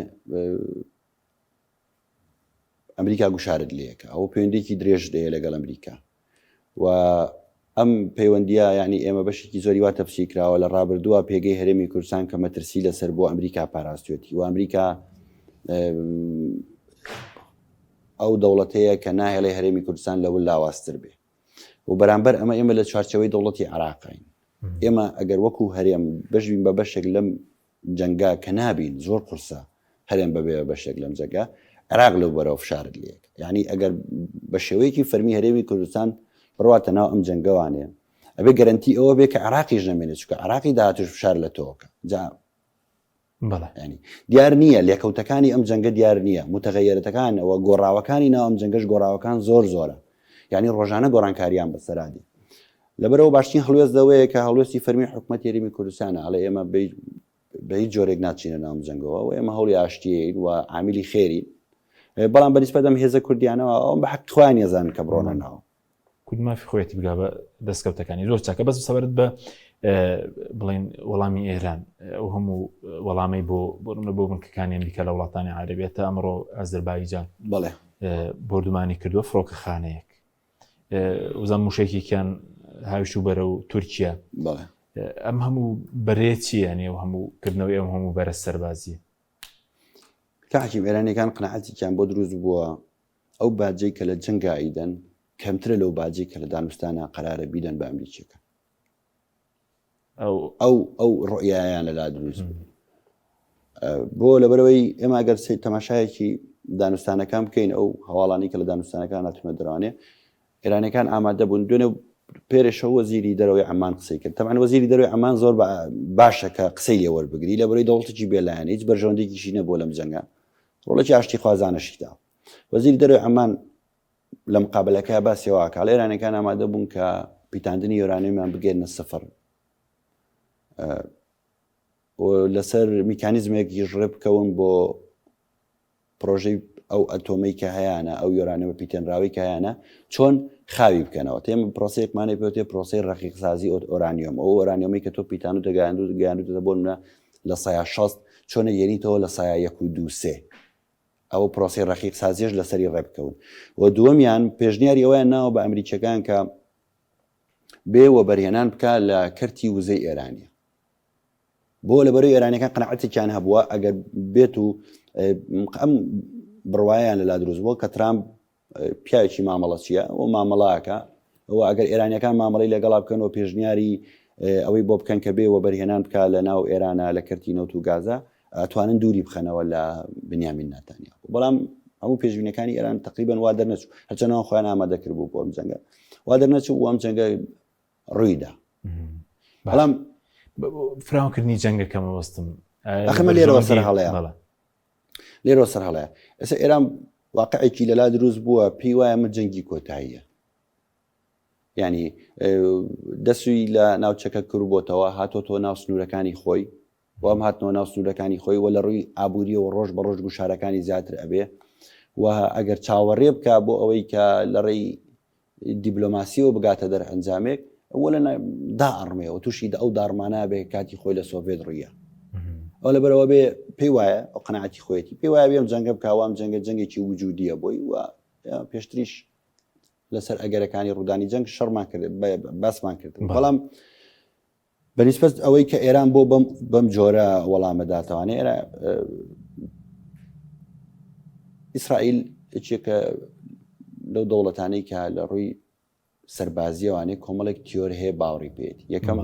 ئەمریکا گوشارت لەکە ئەوە پەیوەندێکی درێژ دەیە لەگەڵ ئەمریکا و ئەم پەیوەندیە یعنی ئێمە بەشێکی زۆری وا تەفسیر کراوە لە ڕابردووە پێگەی هەرێمی کوردستان کە مەترسی لەسەر بۆ ئەمریکا پاراستێتی و ئەمریکا ئەو دەوڵەتەیە کە ناهێڵێ هەرێمی کوردستان لەوە لاوازتر بێ و بەرامبەر ئەمە ئێمە لە چوارچەوەی دەوڵەتی عراقین ئێمە ئەگەر وەکو هەرێم بەشبین بە بەشێک لەم جەنگا کە نابین زۆر قورسە هەرێم بەبێ بە بەشێک لەم جەگە عێراق لەو بەرەوە فشارت لێک یعنی ئەگەر بە شێوەیەکی فەرمی هەرێمی کوردستان بڕواتە ناو ئەم جەنگەوانێ ئەبێ گەرنتی ئەوە بێ کە عراقیش نەمێنێت چونکە عراقی داهاتوش فشار لە تۆکە جا ینی دیار نییە لێکەوتەکانی ئەم جەنگە دیار نییە متغیرەتەکان ئەوە گۆڕاوەکانی ناو ئەم جەنگەش گۆڕاوەکان زۆر زۆرە یعنی ڕۆژانە گۆڕانکاریان بەسەرادی لەبەرئەوە باشترین هەڵوێست لەوەیە کە هەڵوێستی فەرمی حکومەتی هەرێمی کوردستانە ئەڵێ ئێمە بە هیچ جۆرێک ناچینە ناو جەنگەوە و ئێمە هەوڵی ئاشتیین و عامیلی خێرین بەڵام بەنیسبەت ئەم هێزە کوردیانەوە ئەوم بە حەق خۆیان ێزان کە بڕۆنە ناو کورد مافی خۆیەتی بگا بە دەستکەوتەکانی زۆر چاکە بەس سەبارەت بە بڵین وەڵامی ئێران ئەو هەموو وەڵامی بۆ بۆ بۆ بنکەکانی ئەمریکا لە وڵاتانی عربیە تا ئەمڕۆ ئازربایجان بەڵێ بۆردومانی کردووە فڕۆکەخانەیەک وزان موشێکێکیان هاویشت و بەرە و تورکیا ئەم هەموو بەرێ چییە نێو هەموو کردنەوەی ئەم هەموو بەرە سەربازی کاکیم ئێرانەکان قەناعەتێکیان بۆ دروست بووە ئەو باجەی کە لە جەنگا ئەیدەن کەمترە لەو باجەی کە لە دانوستانە قەرارە بیدەن بە ئەمریکیەکان ئەو ئەو ڕۆیایان لەلا دروست بوو بۆ لەبەرەوەی ئێمە گەر تەماشایەکی دانوستانەکان بکەین ئەو هەواڵانی کە لە دانوستانەکان هاتوونە دەرانێ ئێرانەکان ئامادە بوون دوێنێ پێرێ شەو وەزیری دەرەوەی عەمان قسەی کرد تەبعەن وەزیری دەرەوەی عەمان زۆر باشە کە قسەی لێ وەربگری لە بەرەی دەوڵەتێکی بێلایەن هیچ بەرژەوەندێکیشی نەبووە لەم جەنگە ڕۆڵێکی ئاشتیخوازانەشی دا وەزیری دەرەوەی عەمان لە مقابلەکە باسی ئەوە ئەکا ئێرانەکان ئامادە بوون کە پیتاندنی یۆرانیۆمیان بگەێنە سفر لەسەر میکانیزمێکیش ڕێ بکەون بۆ پرۆژەی ئەو ئەتۆمەی کە هەیانە، ئەو یۆرانیۆمە پیتێنراوەی کە هەیانە، چۆن خاوی بکەنەوە. ئێمە پرۆسەیەکمان هەیە پێوتێ پرۆسەی ڕەقیقسازی ئۆرانیۆم. ئەو ئۆرانیۆمەی کە تۆ پیتاندوتە گەیاندوتە بۆ نمونە لە سەیا 60 چۆن ئەیگەیەنیتەوە لە سەیا یەک و دوو سێ. ئەوە پرۆسەی ڕەقیقسازیش لەسەری ڕێ بکەون. و دووەمیان پێشنیاری ئەوەیان ناوە بە ئەمریکیەکان کە بێ وەبەرهێنان بکا لە کەرتی وزەی ئێرانیە. بۆ لەبەرەی ئێرانیەکان قەناعەتێکیان هەبووە ئەگەر بێت و ئەم بڕوایان لەلا دروست بووە کە ترامپ پیاوێکی مامەڵەچیە و مامەڵاکە و ئەگەر ئێرانیەکان مامەڵی لەگەڵا بکەن و پێشنیاری ئەوەی بۆ بکەن کە بێ وەبەرهێنان بکە لە ناو ئێرانە لە کەرتی نەوت و گازە ئەتوانن دووری بخەنەوە لە بنیامین ناتانیا بەڵام هەموو پێشبینەکانی ئێران تقریبان وا دەرنەچوو هەرچەنەوە خۆیان ئامادە کردبوو بۆ ئەم جەنگە وا دەرنەچوو بۆ ئەم جەنگە ڕوویدا بەڵام فراوانکردنی جەنگەکە مەبەستم ئەخمە لێرەوە سەر هەڵەیە لێرەوە سەر هەڵەیە ئێستا ئێران واقعێکی لەلا دروست بووە پێی وایە من جەنگی کۆتاییە ینی دەسوی لە ناوچەکە کردبتەوە هاتۆتەوە ناو سنوورەکانی خۆی وام هاتنەوە ناو سنوورەکانی خۆی و لە ڕووی ئابووریەوە ڕۆژ بە ڕۆژ گوشارەکانی زیاتر ئەبێ و ئەگەر چاوەڕێ بکە بۆ ئەوەی کە لە ڕێی دیبلۆماسیەوە بگاتە دەرئەنجامێک ئەوە لە دائەڕمێەوە تووشی ئەو داڕمانە بێ کاتی خۆی لە سۆڤێت ڕوویە ئەو لەبەرەوە بێ پێی وایە ئەو قەناعەتی خۆیەتی پێی وایە بێم جەنگە بکوام جەنگە جەنگێکی وجودیە بۆی و پێشتریش لەسەر ئەگەرەکانی ڕوودانی جەنگ شەڕمان کرد باسمان کرد بەڵام بەنیسبەت ئەوەی کە ئێران بۆ بەم بەم جۆرە وەڵامە داتوانێ ئێرە ئیسرائیل یەکێکە لەو دەوڵەتانەی کە لە ڕووی سەربازیەوانێ کۆمەڵێک تیۆر هەیە باوەڕی پێێت یەکەم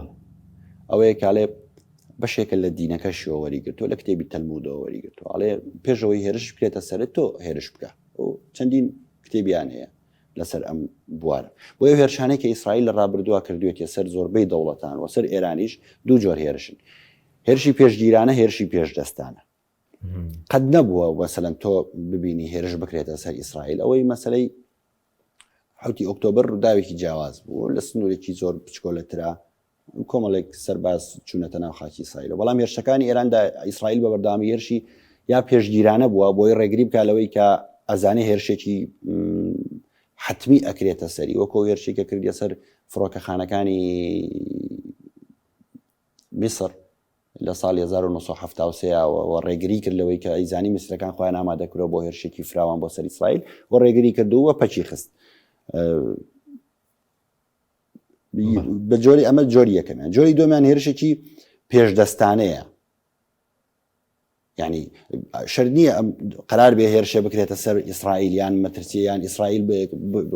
ئەوەیە کاڵێ بەشێکە لە دینەکەشیەوە وەریگرتووە لە کتێبی تەلمودەوە وەریگرتووە ئەڵێ پێشەوەی هێرش بکرێتە سەرت تۆ هێرش بکە چەندین کتێبیان هەیە لەسەر ئەم بوارە. بۆیە ئەو هێرشانەی کە ئیسرائیل لە ڕابردووە کردوویەتیە سەر زۆربەی دەوڵەتان و سەر ئێرانیش دوو جۆر هێرشن. هێرشی پێشگیرانە، هێرشی پێشدەستانە. قەت نەبووە مەسەلەن تۆ ببینی هێرش بکرێتە سەر ئیسرائیل. ئەوەی مەسەلەی حوتی ئۆکتۆبەر ڕووداوێکی جیاواز بوو لە سنوورێکی زۆر بچکۆلەترا کۆمەڵێک سەرباز چوونەتە ناو خاکی ئیسرائیلەوە، بەڵام هێرشەکانی ئێراندا ئیسرائیل بە بەردەوامی هێرشی یا پێشگیرانە بووە بۆی ڕێگری بکات لەوەی کە ئەزانێ هێرشێکی حتمی ئەکرێتە سەری وەکۆ هێرشی کە کردیە سەر فڕۆکەخانەکانی میسر لە ساڵی 1970 و ڕێگری کرد لەوەی کە ئەیزانی میسرەکان خۆیان ئامادە کرەوە بۆ هێرشێکی فراوان بۆ سەر ئیسرائیل و ڕێگری کردو و پەکی خست. بە جۆری ئەمە جۆری یەکەمیان جۆری دومیان هێرشێکی پێشدەستانەیە ینی شەر نییە ئەم قرار بێ هێرشێ بکرێتە سەر ئیسرائیل یان مەترسی یان ئیسرائیل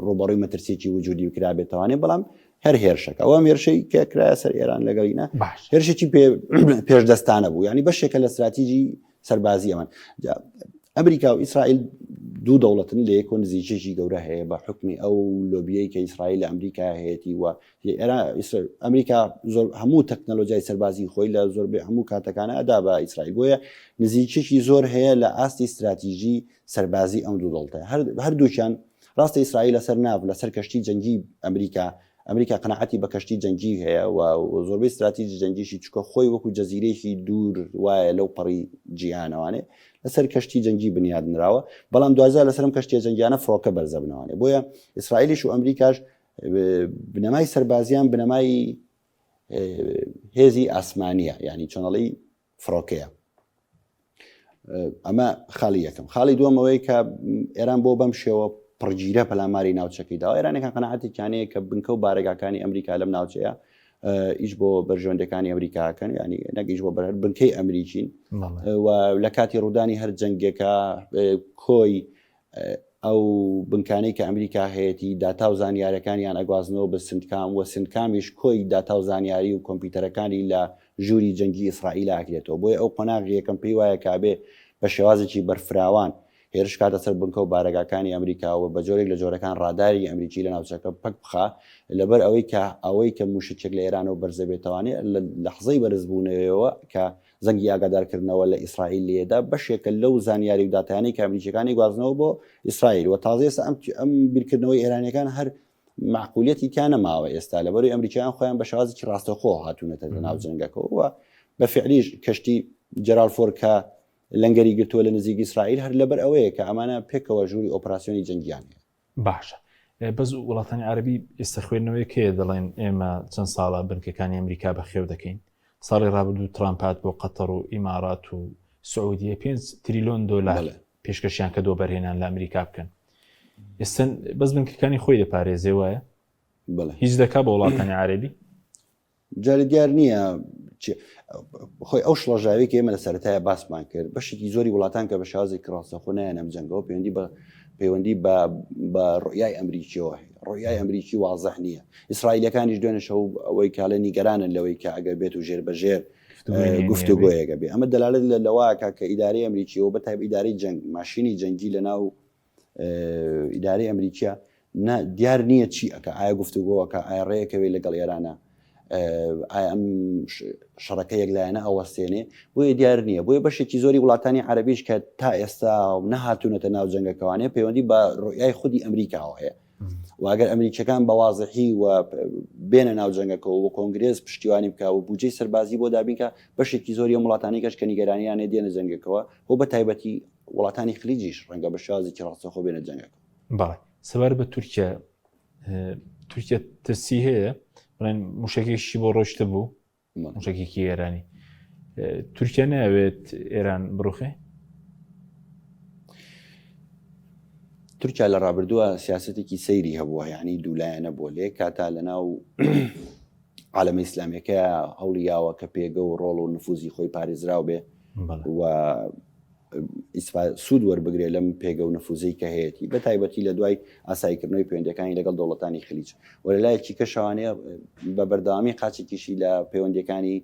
ڕوبەڕووی مەترسیی وجودی کرابێتوانێ بەڵام هەر هێرشەکە ئەوە هێرشەی کە کرایە سەر ئێران لەگەڵینە باش هێرشێکی پێشدەستانە بوو ینی بەشێکە لە استراتیژی سەربازی ئەوان. جا ئەمریکا و ئیسرائیل دوو دەوڵەتن لە یەکەوە نزیکێکی گەورە هەیە بە حکمی ئەو لۆبیەی کە ئیسرائیل لە ئەمریکا هەیەی و ئەمریکا زۆر هەموو تەکنەلۆژیای سەربازی خۆی لە زۆربەی هەموو کاتەکانە ئەدا بە ئیسرائیل بۆیە نزیکێکی زۆر هەیە لە ئاستی استراتیژی سەربازی ئەم دوو دەوڵەتە هەردووکیان ڕاستە ئیسرائیل لەسەر ناو لەسەر کەشتی جەنگی ئەمریکا ئەمریکا قەناعەتی بە کەشتی جەنگی هەیە و زۆربەی ستراتیجی جەنگیشی چکە خۆی وەکو جەزیرەیەکی دوور وایە لەو پەڕی جیهانەوانێ لەسەر کەشتی جەنگی بنیاد نراوە بەڵام دوازار لەسەرم کەشتیە جەنگیانە فڕۆکە بەرزەبنەوانێ بۆیە ئیسرائیلیش و ئەمریکاش بنەمای سەربازیان بنەمای هێزی ئاسمانیە یعنی چۆنەڵی فڕۆکەیە ئەمە خاڵی یەکەم خاڵی دووەمەوەی کە ئێران بۆ بەم شێوە پڕگیرە پەلاماری ناوچەکەی داوە ئێرانەکان قەناعەتێکیانەیە کە بنکە و بارەگاکانی ئەمریکا لەم ناوچەیە ئیش بۆ بەرژەوەندەکانی ئەمریکاکەن ینی نەک ئیش بۆ بەر بنکەی ئەمریکین و لە کاتی ڕوودانی هەر جەنگێکە کۆی ئەو بنکانەی کە ئەمریکا هەیەتی داتا و زانیارەکانیان ئەگوازنەوە بە سنتکام و سنتکامیش کۆی داتا و زانیاری و کۆمپیوتەرەکانی لە ژووری جەنگی ئیسرائیل ئاکرێتەوە بۆیە ئەو قۆناغی یەکەم پێی وایە کە ئەبێ بە شێوازێکی بەرفراوان. هێرش کاتە سەر بنکە و بارەگاکانی ئەمریکا و بە جۆرێک لە جۆرەکان ڕاداری ئەمریکی لە ناوچەکە پەک بخا لەبەر ئەوەی کە ئەوەی کە موشکێک لە ئێرانەوە بەرزەبێتەوانێ لە لەحزەی بەرزبوونەوەیەوە کە زەنگی ئاگادارکردنەوە لە ئیسرائیل لێدا بەشێکە لەو زانیاری و داتایانەی کە ئەمریکیەکانی گوازنەوە بۆ ئیسرائیل و تازە ئێستا ئەم ئەم بیرکردنەوەی ئێرانیەکان هەر مەعقولیەتی تیا نەماوە ئێستا لەبەروی ئەمریکایان خۆیان بە شێوازێکی ڕاستەوخۆ هاتوونەتە لە ناو جەنگەکەوە و بە فعلیش کەشتی جەرال فۆر کە لەنگەری گرتووە لە نزیک ئیسرائیل هەر لەبەر ئەوەیە کە ئەمانە پێکەوە ژووری ئۆپراسیۆنی جەنگیان هەیە. باشە بەس وڵاتانی عەرەبی ئێستا خوێندنەوەیەک هەیە دەڵێن ئێمە چەند ساڵە بنکەکانی ئەمریکا بەخێو دەکەین ساڵی ڕابردوو ترامپ هات بۆ قەتەر و ئیمارات و سعودیە 5 تریلۆن دۆلار پێشکەشیان کە دۆبەرهێنان لە ئەمریکا بکەن ئێستا بەس بنکەکانی خۆی دەپارێزێ وایە هیچ دەکا بە وڵاتانی عەرەبی جارێ دیار نییە خۆی ئەو شڵەژاوی کە ئێمە لە سەرەتایە باسمان کرد بەشێکی زۆری وڵاتان کە بە شازێکی ڕاستەخۆ نایەن ئەم جەنگەوە پەیوەندی بە پەیوەندی بە بە ڕوئیای ئەمریکیەوە هەیە ڕوئیای ئەمریکی وازح نییە ئیسرائیلەکانیش دوێنێ شەو ئەوەی کاڵێ نیگەرانن لەوەی کە ئەگەر بێت و ژێر بە ژێر گفتوگۆیەکە بێ ئەمە دەلالت لە لەواکە کە ئیدارەی ئەمریکیەوە بە تایب ئیدارەی جەنگ ماشینی جەنگی لە ناو ئیدارەی ئەمریکیا دیار نییە چی ئەکا ئایا گفتوگۆ ئەکا ئایا ڕێکەوێت لەگەڵ ئێرانە ئایا ئەم شەڕەکە یەکلایەنە ئەوەستێنێ بۆیە دیار نییە بۆیە بەشێکی زۆری وڵاتانی عەربیش کە تا ئێستا نەهاتوونەتە ناو جەنگەکەوانەیە پەیوەندی بە ڕوئیای خودی ئەمریکاوە هەیە واگەر ئەمریکەکان بە وازحی و بێنە ناو جەنگەکەەوە و کۆنگرێس پشتیوانی بکە و بودجەی سەربازی بۆ دابینکە بەشێکی زۆری ئەم وڵاتانی کەش کە نیگەرانیانێ دێنە جەنگەکەوە بۆ بە تایبەتی وڵاتانی خلیجیش ڕەنگە بە شێوازێکی ڕاستەوخۆ بێنە جەنگەکە. بەڵێ سەبارەت بە تورکیا تورکیا ترسی هەیە بڵێن موشەکێکیشی بۆ ڕۆشتە بوو موشەکێکی ئێرانی تورکیا ناوێت ئێران بڕوخێ تورکیا لە ڕابردووە سیاستێکی سەیری هەبووە یعنی دوولایەنە بۆ لێ کاتا لە ناو عالەمە ئیسلامیەکە هەوڵی یاوە کە پێگە و ڕۆڵ و نفوزی خۆی پارێزراو بێ و سوود وەربگرێ لەم پێگە و نفوزەی کە هەیەی بە تایبەتی لە دوای ئاساییکردنەوەی پەیوەندەکانی لەگەڵ دەوڵەتانی خلیج و لە لایەکی کەشوانەیە بە بەردەوامی قاچێکیشی لە پەیوەندەکانی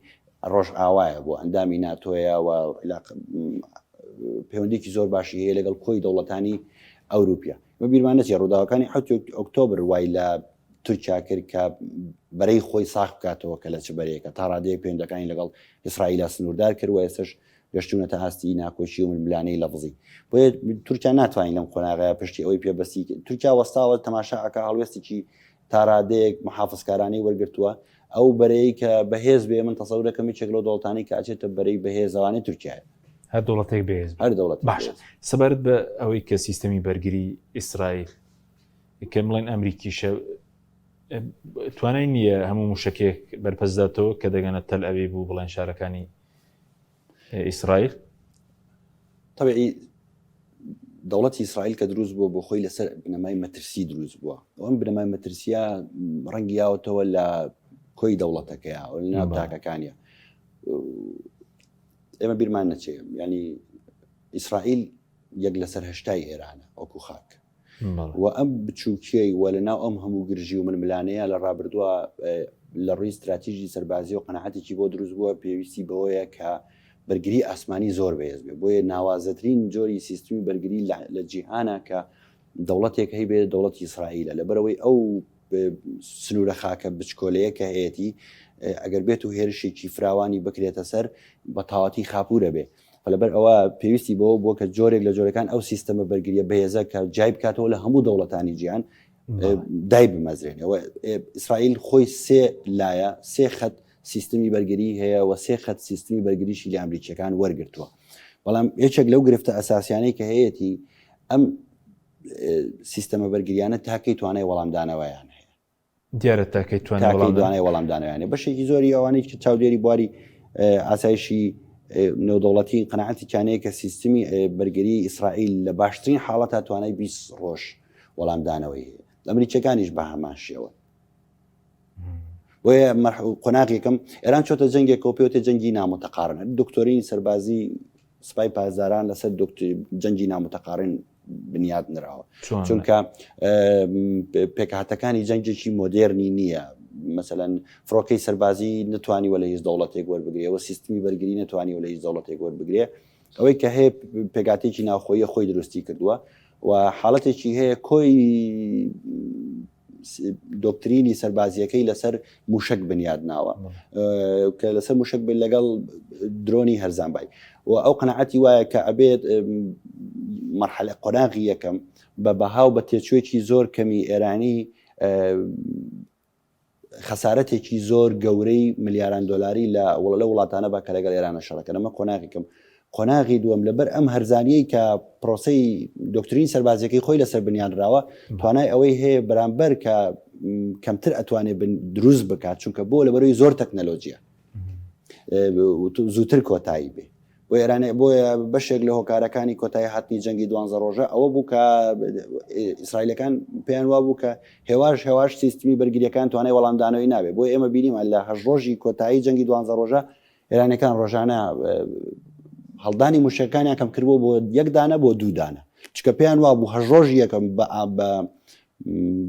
ڕۆژئاوایە بۆ ئەندامی ناتۆیە و پەیوەندێکی زۆر باشی هەیە لەگەڵ کۆی دەوڵەتانی ئەوروپیا بە بیرمان نەچێ ڕووداوەکانی حوت ئۆکتۆبر وای لە تورکیا کرد کە بەرەی خۆی ساخ بکاتەوە کە لە چ بەرەیەکە تا ڕادەیەک پەیوەندەکانی لەگەڵ ئیسرائیلا سنووردار کرد و ئێستش گەشتونەتە ئاستی ناکۆکی و ململانێی لەفزی بۆیە تورکیا ناتوانین لەم قۆناغەیە پشتی ئەوەی پێبەستی تورکیا وەستاوە تەماشا ئەکا هەڵوێستێکی تا ڕادەیەک محافزکارانەی وەرگرتووە ئەو بەرەی کە بەهێز بێ من تەسەور دەکەم یەکێک لەو دەوڵەتانەی کە ئەچێتە بەرەی بەهێزەوانەی تورکیایە هەر دەوڵەتێک بەهێز هەر دەوڵەت باشە سەبارەت بە ئەوەی کە سیستەمی بەرگری ئیسرائیل کە بڵێن ئەمریکیشە توانای نییە هەموو موشەکێک بەرپەرچداتەوە کە دەگەنە تەل ئەبیب و بڵێن شارەکانی ئیسرائیل؟ تەبعی دەوڵەتی ئیسرائیل کە دروست بووە بۆ خۆی لەسەر بنەمای مەترسی دروست بووە ئەم بنەمای مەترسیە ڕەنگی یاوەتەوە لە کۆی دەوڵەتەکەیە و لە ناو تاکەکانیە ئێمە بیرمان نەچێ ینی ئیسرائیل یەک لەسەر هەشتای ئێرانە وەکو خاک و ئەم بچووکیەی و لە ناو ئەم هەموو گرژی و ململانێیە لە ڕابردووە لە ڕووی ستراتیژی سەربازی و قەناعەتێکی بۆ دروست بووە پێویستی بەوەیە کە بەرگری ئاسمانی زۆر بەهێز بێ بۆیە ناوازەترین جۆری سیستمی بەرگری لە جیهانە کە دەوڵەتێک هەیبێ دەوڵەتی ئیسرائیلە لەبەرەوەی ئەو سنوورە خاکە بچکۆلەیە کە هەیەتی ئەگەر بێت و هێرشێکی فراوانی بکرێتە سەر بە تەواوەتی خاپوورە بێ لەبەر ئەوە پێویستی بەوە بووە کە جۆرێک لە جۆرەکان ئەو سیستەمە بەرگریە بەهێزە کە جای بکاتەوە لە هەموو دەوڵەتانی جیهان دای بمەزرێنەوە ئیسرائیل خۆی سێ لایە سێ خەت سیستمی بەرگری هەیە و سێ خەت سیستمی بەرگریشی لە ئەمریکیەکان وەرگتووە بەڵام یەکێک لەو گرفتە ئەساسیانەی کە هەیەی ئەم سیستەمە بەرگریانە تاکەی توانای وەڵامدانەوەیان هەیە دیارە تاکەی توانای وەڵامدانەوەیانە بەشێکی زۆری ئەوانەی کە چاودێری بواری ئاسایشی نێودەوڵەتی قەناعەتی چانەیە کە سیستمی بەرگری ئیسرائیل لە باشترین حاڵەتا توانای 20 ڕۆژ وەڵامدانەوەی هەیە ئەمریکیەکانیش بە هەمان شێوە بۆیە قۆناغێکم ئێران چۆتە جەنگێکەوە پێوتە جەنگی نامتەقارن دکتۆرینی سەربازی سپای پاسداران لەسەر جەنگی نامتەقارن بنیات نراوە چونکە پێکهاتەکانی جەنگێکی مۆدێرنی نییە مەسەەن فڕۆکەی سەربازی نتوانیوە لە هیچ دەوڵەتێک وەربگرێەوە سیستمی بەرگری نتوانیوە لە هیچ دەوڵەتێک وەربگرێ. ئەوەی کە هەیە پێکاتێکی ناوخۆیە خۆی دروستی کردووە و حاڵەتێکی هەیە کۆی دۆکترینی سەربازیەکەی لەسەر موشک بنیاد ناوە کە لەسەر موشک بن لەگەڵ درۆنی هەرزان بای و ئەو قەنەعەتی وایە کە ئەبێت مەرحەلە قۆناغی یەکەم بە بەها و بە تێچوویەکی زۆر کەمی ئێرانی خەسارەتێکی زۆر گەورەی ملیاران دۆلاری لە وڵە لە وڵاتانە بە کە لەگەڵ ئێرانە شەڕەکەن ئەمە قۆناغێکم قۆناغی دووەم لەبەر ئەم هەرزانیەی کە پرۆسەی دۆکترین سەربازیەکەی خۆی لەسەر بنیانراوە توانای ئەوەی هەیە بەرامبەر کە کەمتر ئەتوانێت بن دروست بکات چونکە بۆ لەبەرەوەی زۆر تەکنەلۆجیە زووتر کۆتایی بێ بۆ ئێرانێ بۆیە بەشێک لە هۆکارەکانی کۆتایی هاتنی جەنگی دوانزە ڕۆژە ئەوە بوو کە ئیسرائیلەکان پێیان وا بوو کە هێواش هێواش سیستمی بەرگریەکان توانای وەڵامدانەوەی نابێ بۆ ئێمە بینیمان لە هەشت ڕۆژی کۆتایی جەنگی دوانزە ڕۆژە ئێرانەکان ڕۆژانە هەڵدانی موشەکانیان کەم کردبوو بۆ یەک دانە بۆ دوو دانە چکە پێیان وا بوو هەشت ڕۆژی یەکەم بە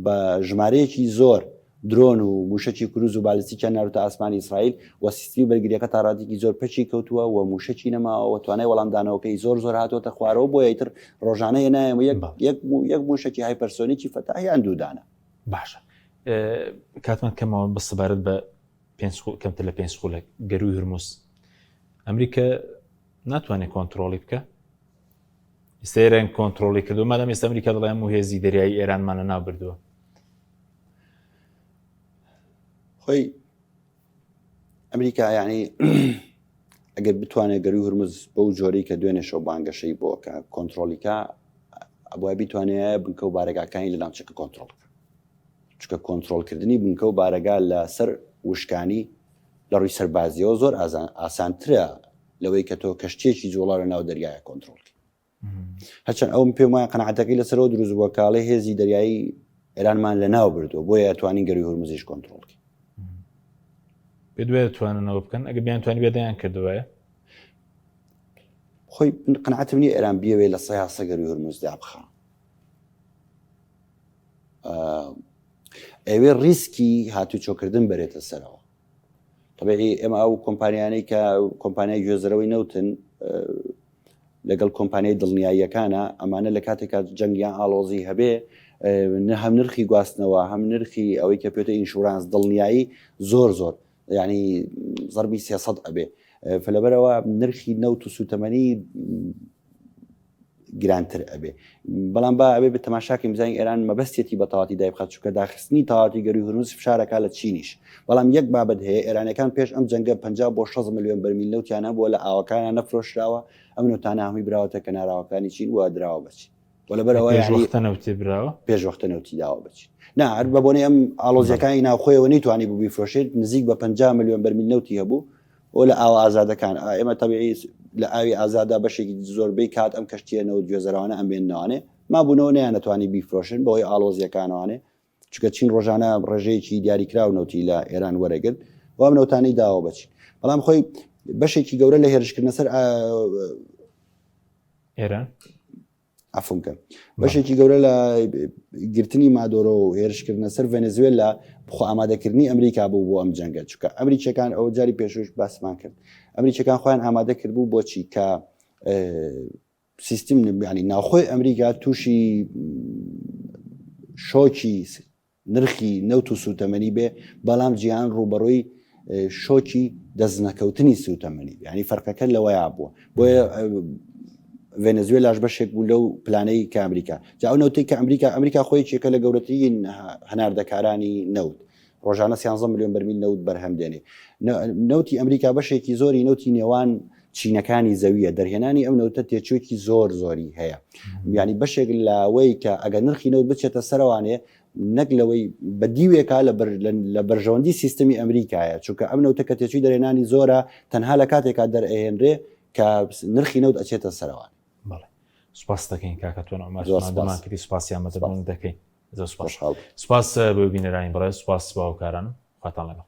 بە ژمارەیەکی زۆر درۆن و موشەکی کروز و بالستیکیان ناروتە ئاسمانی ئیسرائیل و سیستمی بەرگریەکە تا ڕادێکی زۆر پەکی کەوتووە و موشەکی نەماوە و توانای وەڵامدانەوەکەی زۆر زۆر هاتووەتە خوارەوە بۆیە ئیتر ڕۆژانە هێنایەوە یەک یەک یەک موشەکی هایپەرسۆنیکی فەتاح یان دوو دانە. باشە کاتمان کەمەوە بە سەبارەت بە پێنج کەمتر لە پێنج خولەک گەروی هورمز ئەمریکا ناتوانێت کۆنتترۆلی بکە ئێستا ئێران کۆنتترۆلی کردو مادام ئێستا ئەمریکا دەڵێ هەموو هێزی دەریایی ئێرانمان لە ناو بردووە خۆی ئەمریکا یعنی ئەگەر بتوانێت گەروی هورمز بەو جۆرەی کە دوێنێ شەو بانگەشەی بۆ کە کۆنتترۆلیکە ئەبووە بیتوانێت بنکە و بارەگاکانی لە ناوچەکە کۆنتترۆل بکە چونکە کۆنترۆڵکردنی بنکە و بارەگا لە سەر وشکانی لە ڕووی سەربازیەوە زۆر ئاسانترە لەوەی کە تۆ کەشتیەکی جوڵا لە ناو دەریایە کۆنترۆڵ کەی. هەرچەند ئەوم پێم وایە قەناعەتەکەی لەسەرەوە دروست بووە کاڵێ هێزی دەریایی ئێرانمان لە ناو بردووە بۆیە ئەتوانین گەروی هورمزیش کۆنترۆڵ کەین. پێ دوای تواننەوە بکەن ئەگە بیان توانی بێدەیان کردوایە خۆی قەناعەتم نییە ئێران بیەوێ لە سەیا سەگەروی هورمز دابخا. ئەوێ ڕیسکی هاتوچۆکردن بەرێتە سەرەوە طبیعی ئێمە ئەو کۆمپانیانەی کە کۆمپانیای گوێزەرەوەی نەوتن لەگەڵ کۆمپانیای دڵنیاییەکانە ئەمانە لە کاتێکا جەنگیان ئاڵۆزی هەبێ هەم نرخی گواستنەوە هەم نرخی ئەوەی کە پێێتە insurance دڵنیایی زۆر زۆر یعنی زەربی 300 ئەبێ فلەبەرەوە نرخی نەوت و سوتەمەنی گرانتر ئەبێ بەڵام با ئەبێ بە تەماشاکەین بزانین ئێران مەبەستێتی بە تەواتی دایبخات چونکە داخستنی تەواتی گەروی هورمز فشارەکە لە چینیش بەڵام یەک بابەت هەیە ئێرانەکان پێش ئەم جەنگە 50 بۆ 60 ملیۆن بەرمیل نەوتیان هەبووە لە ئاوەکانیان نەفرۆشراوە ئەم نەوتانە هەمووی براوەتە کەناراوەکانی چین و دراوە بە چین و لەبەرئەوە پێش وەختە نەوتی براوە پێش وەختە نەوتی داوە بە چین نا هەر بە بۆنەی ئەم ئاڵۆزیەکانی ناوخۆیەوە نەیتوانی بوو بیفرۆشێت نزیک بە 50 ملیۆن بەرمیل نەوتی هەبوو بۆ لە ئاوە ئازادەکان ئێمە تەبیعی لە ئاوی ئازادا بەشێکی زۆربەی کات ئەم کەشتیە نەوت گوێزەرەوانە ئەمێننەوانێ مابوونەوە نەیانەتوانی بیفرۆشن بەهۆی ئاڵۆزیەکانەوانێ چونکە چین ڕۆژانە ڕێژەیەکی دیاریکراو نەوتی لە ئێران وەرەگرت و ئەم نەوتانەی داوە بە چین بەڵام خۆی بەشێکی گەورە لە هێرشکردنە سەر ئێران عەفوم کە بەشێکی گەورە لە گرتنی مادۆرۆ و هێرشکردنە سەر ڤەنزوێلا خۆ ئامادەکردنی ئەمریکا بوو بۆ ئەم جەنگە چونکە ئەمریکیەکان ئەو جاری پێشوش باسمان کرد ئەمریکیەکان خۆیان ئامادە کردبوو بۆچی کە سیستم ینی ناوخۆی ئەمریکا تووشی شۆکی نرخی نەوت و سووتەمەنی بێ، بەڵام جیهان ڕووبەڕووی شۆکی دەستنەکەوتنی سووتەمەنی بێ، یانی فەرقەکە لەوەیا بووە. بۆیە ڤێنەزوێلاش بەشێک بوو لەو پلانەی کە ئەمریکا جا ئەو نەوتەی کە ئەمریکا ئەمریکا خۆی یەکێکە لە گەورەترین هەناردەکارانی نەوت ڕۆژانە 13 ملیۆن بەرمیل نەوت بەرهەم دێنێ نەوتی ئەمریکا بەشێکی زۆری نەوتی نێوان چینەکانی زەویە دەرهێنانی ئەم نەوتە تێچوویەکی زۆر زۆری هەیە یعنی بەشێک لەوەی کە ئەگەر نرخی نەوت بچێتە سەرەوانێ نەک لەوەی بە دیوێکا لە بەرژەوەندی سیستمی ئەمریکایە چونکە ئەم نەوتە کە تێچووی دەرهێنانی زۆرە تەنها لە کاتێکا دەرئەهێنرێ کە نرخی نەوت ئەچێتە سەرەوان. بەڵێ سوپاس دەکەین کاکە تۆن عومەر زۆر سوپاس کردی سوپاسی ئامادەبوون دەکەین زۆر سوپاس سوپاس بۆ بینەرانی بەڕێز سوپاس بۆ هاوکارانم خواتان لەگەڵ.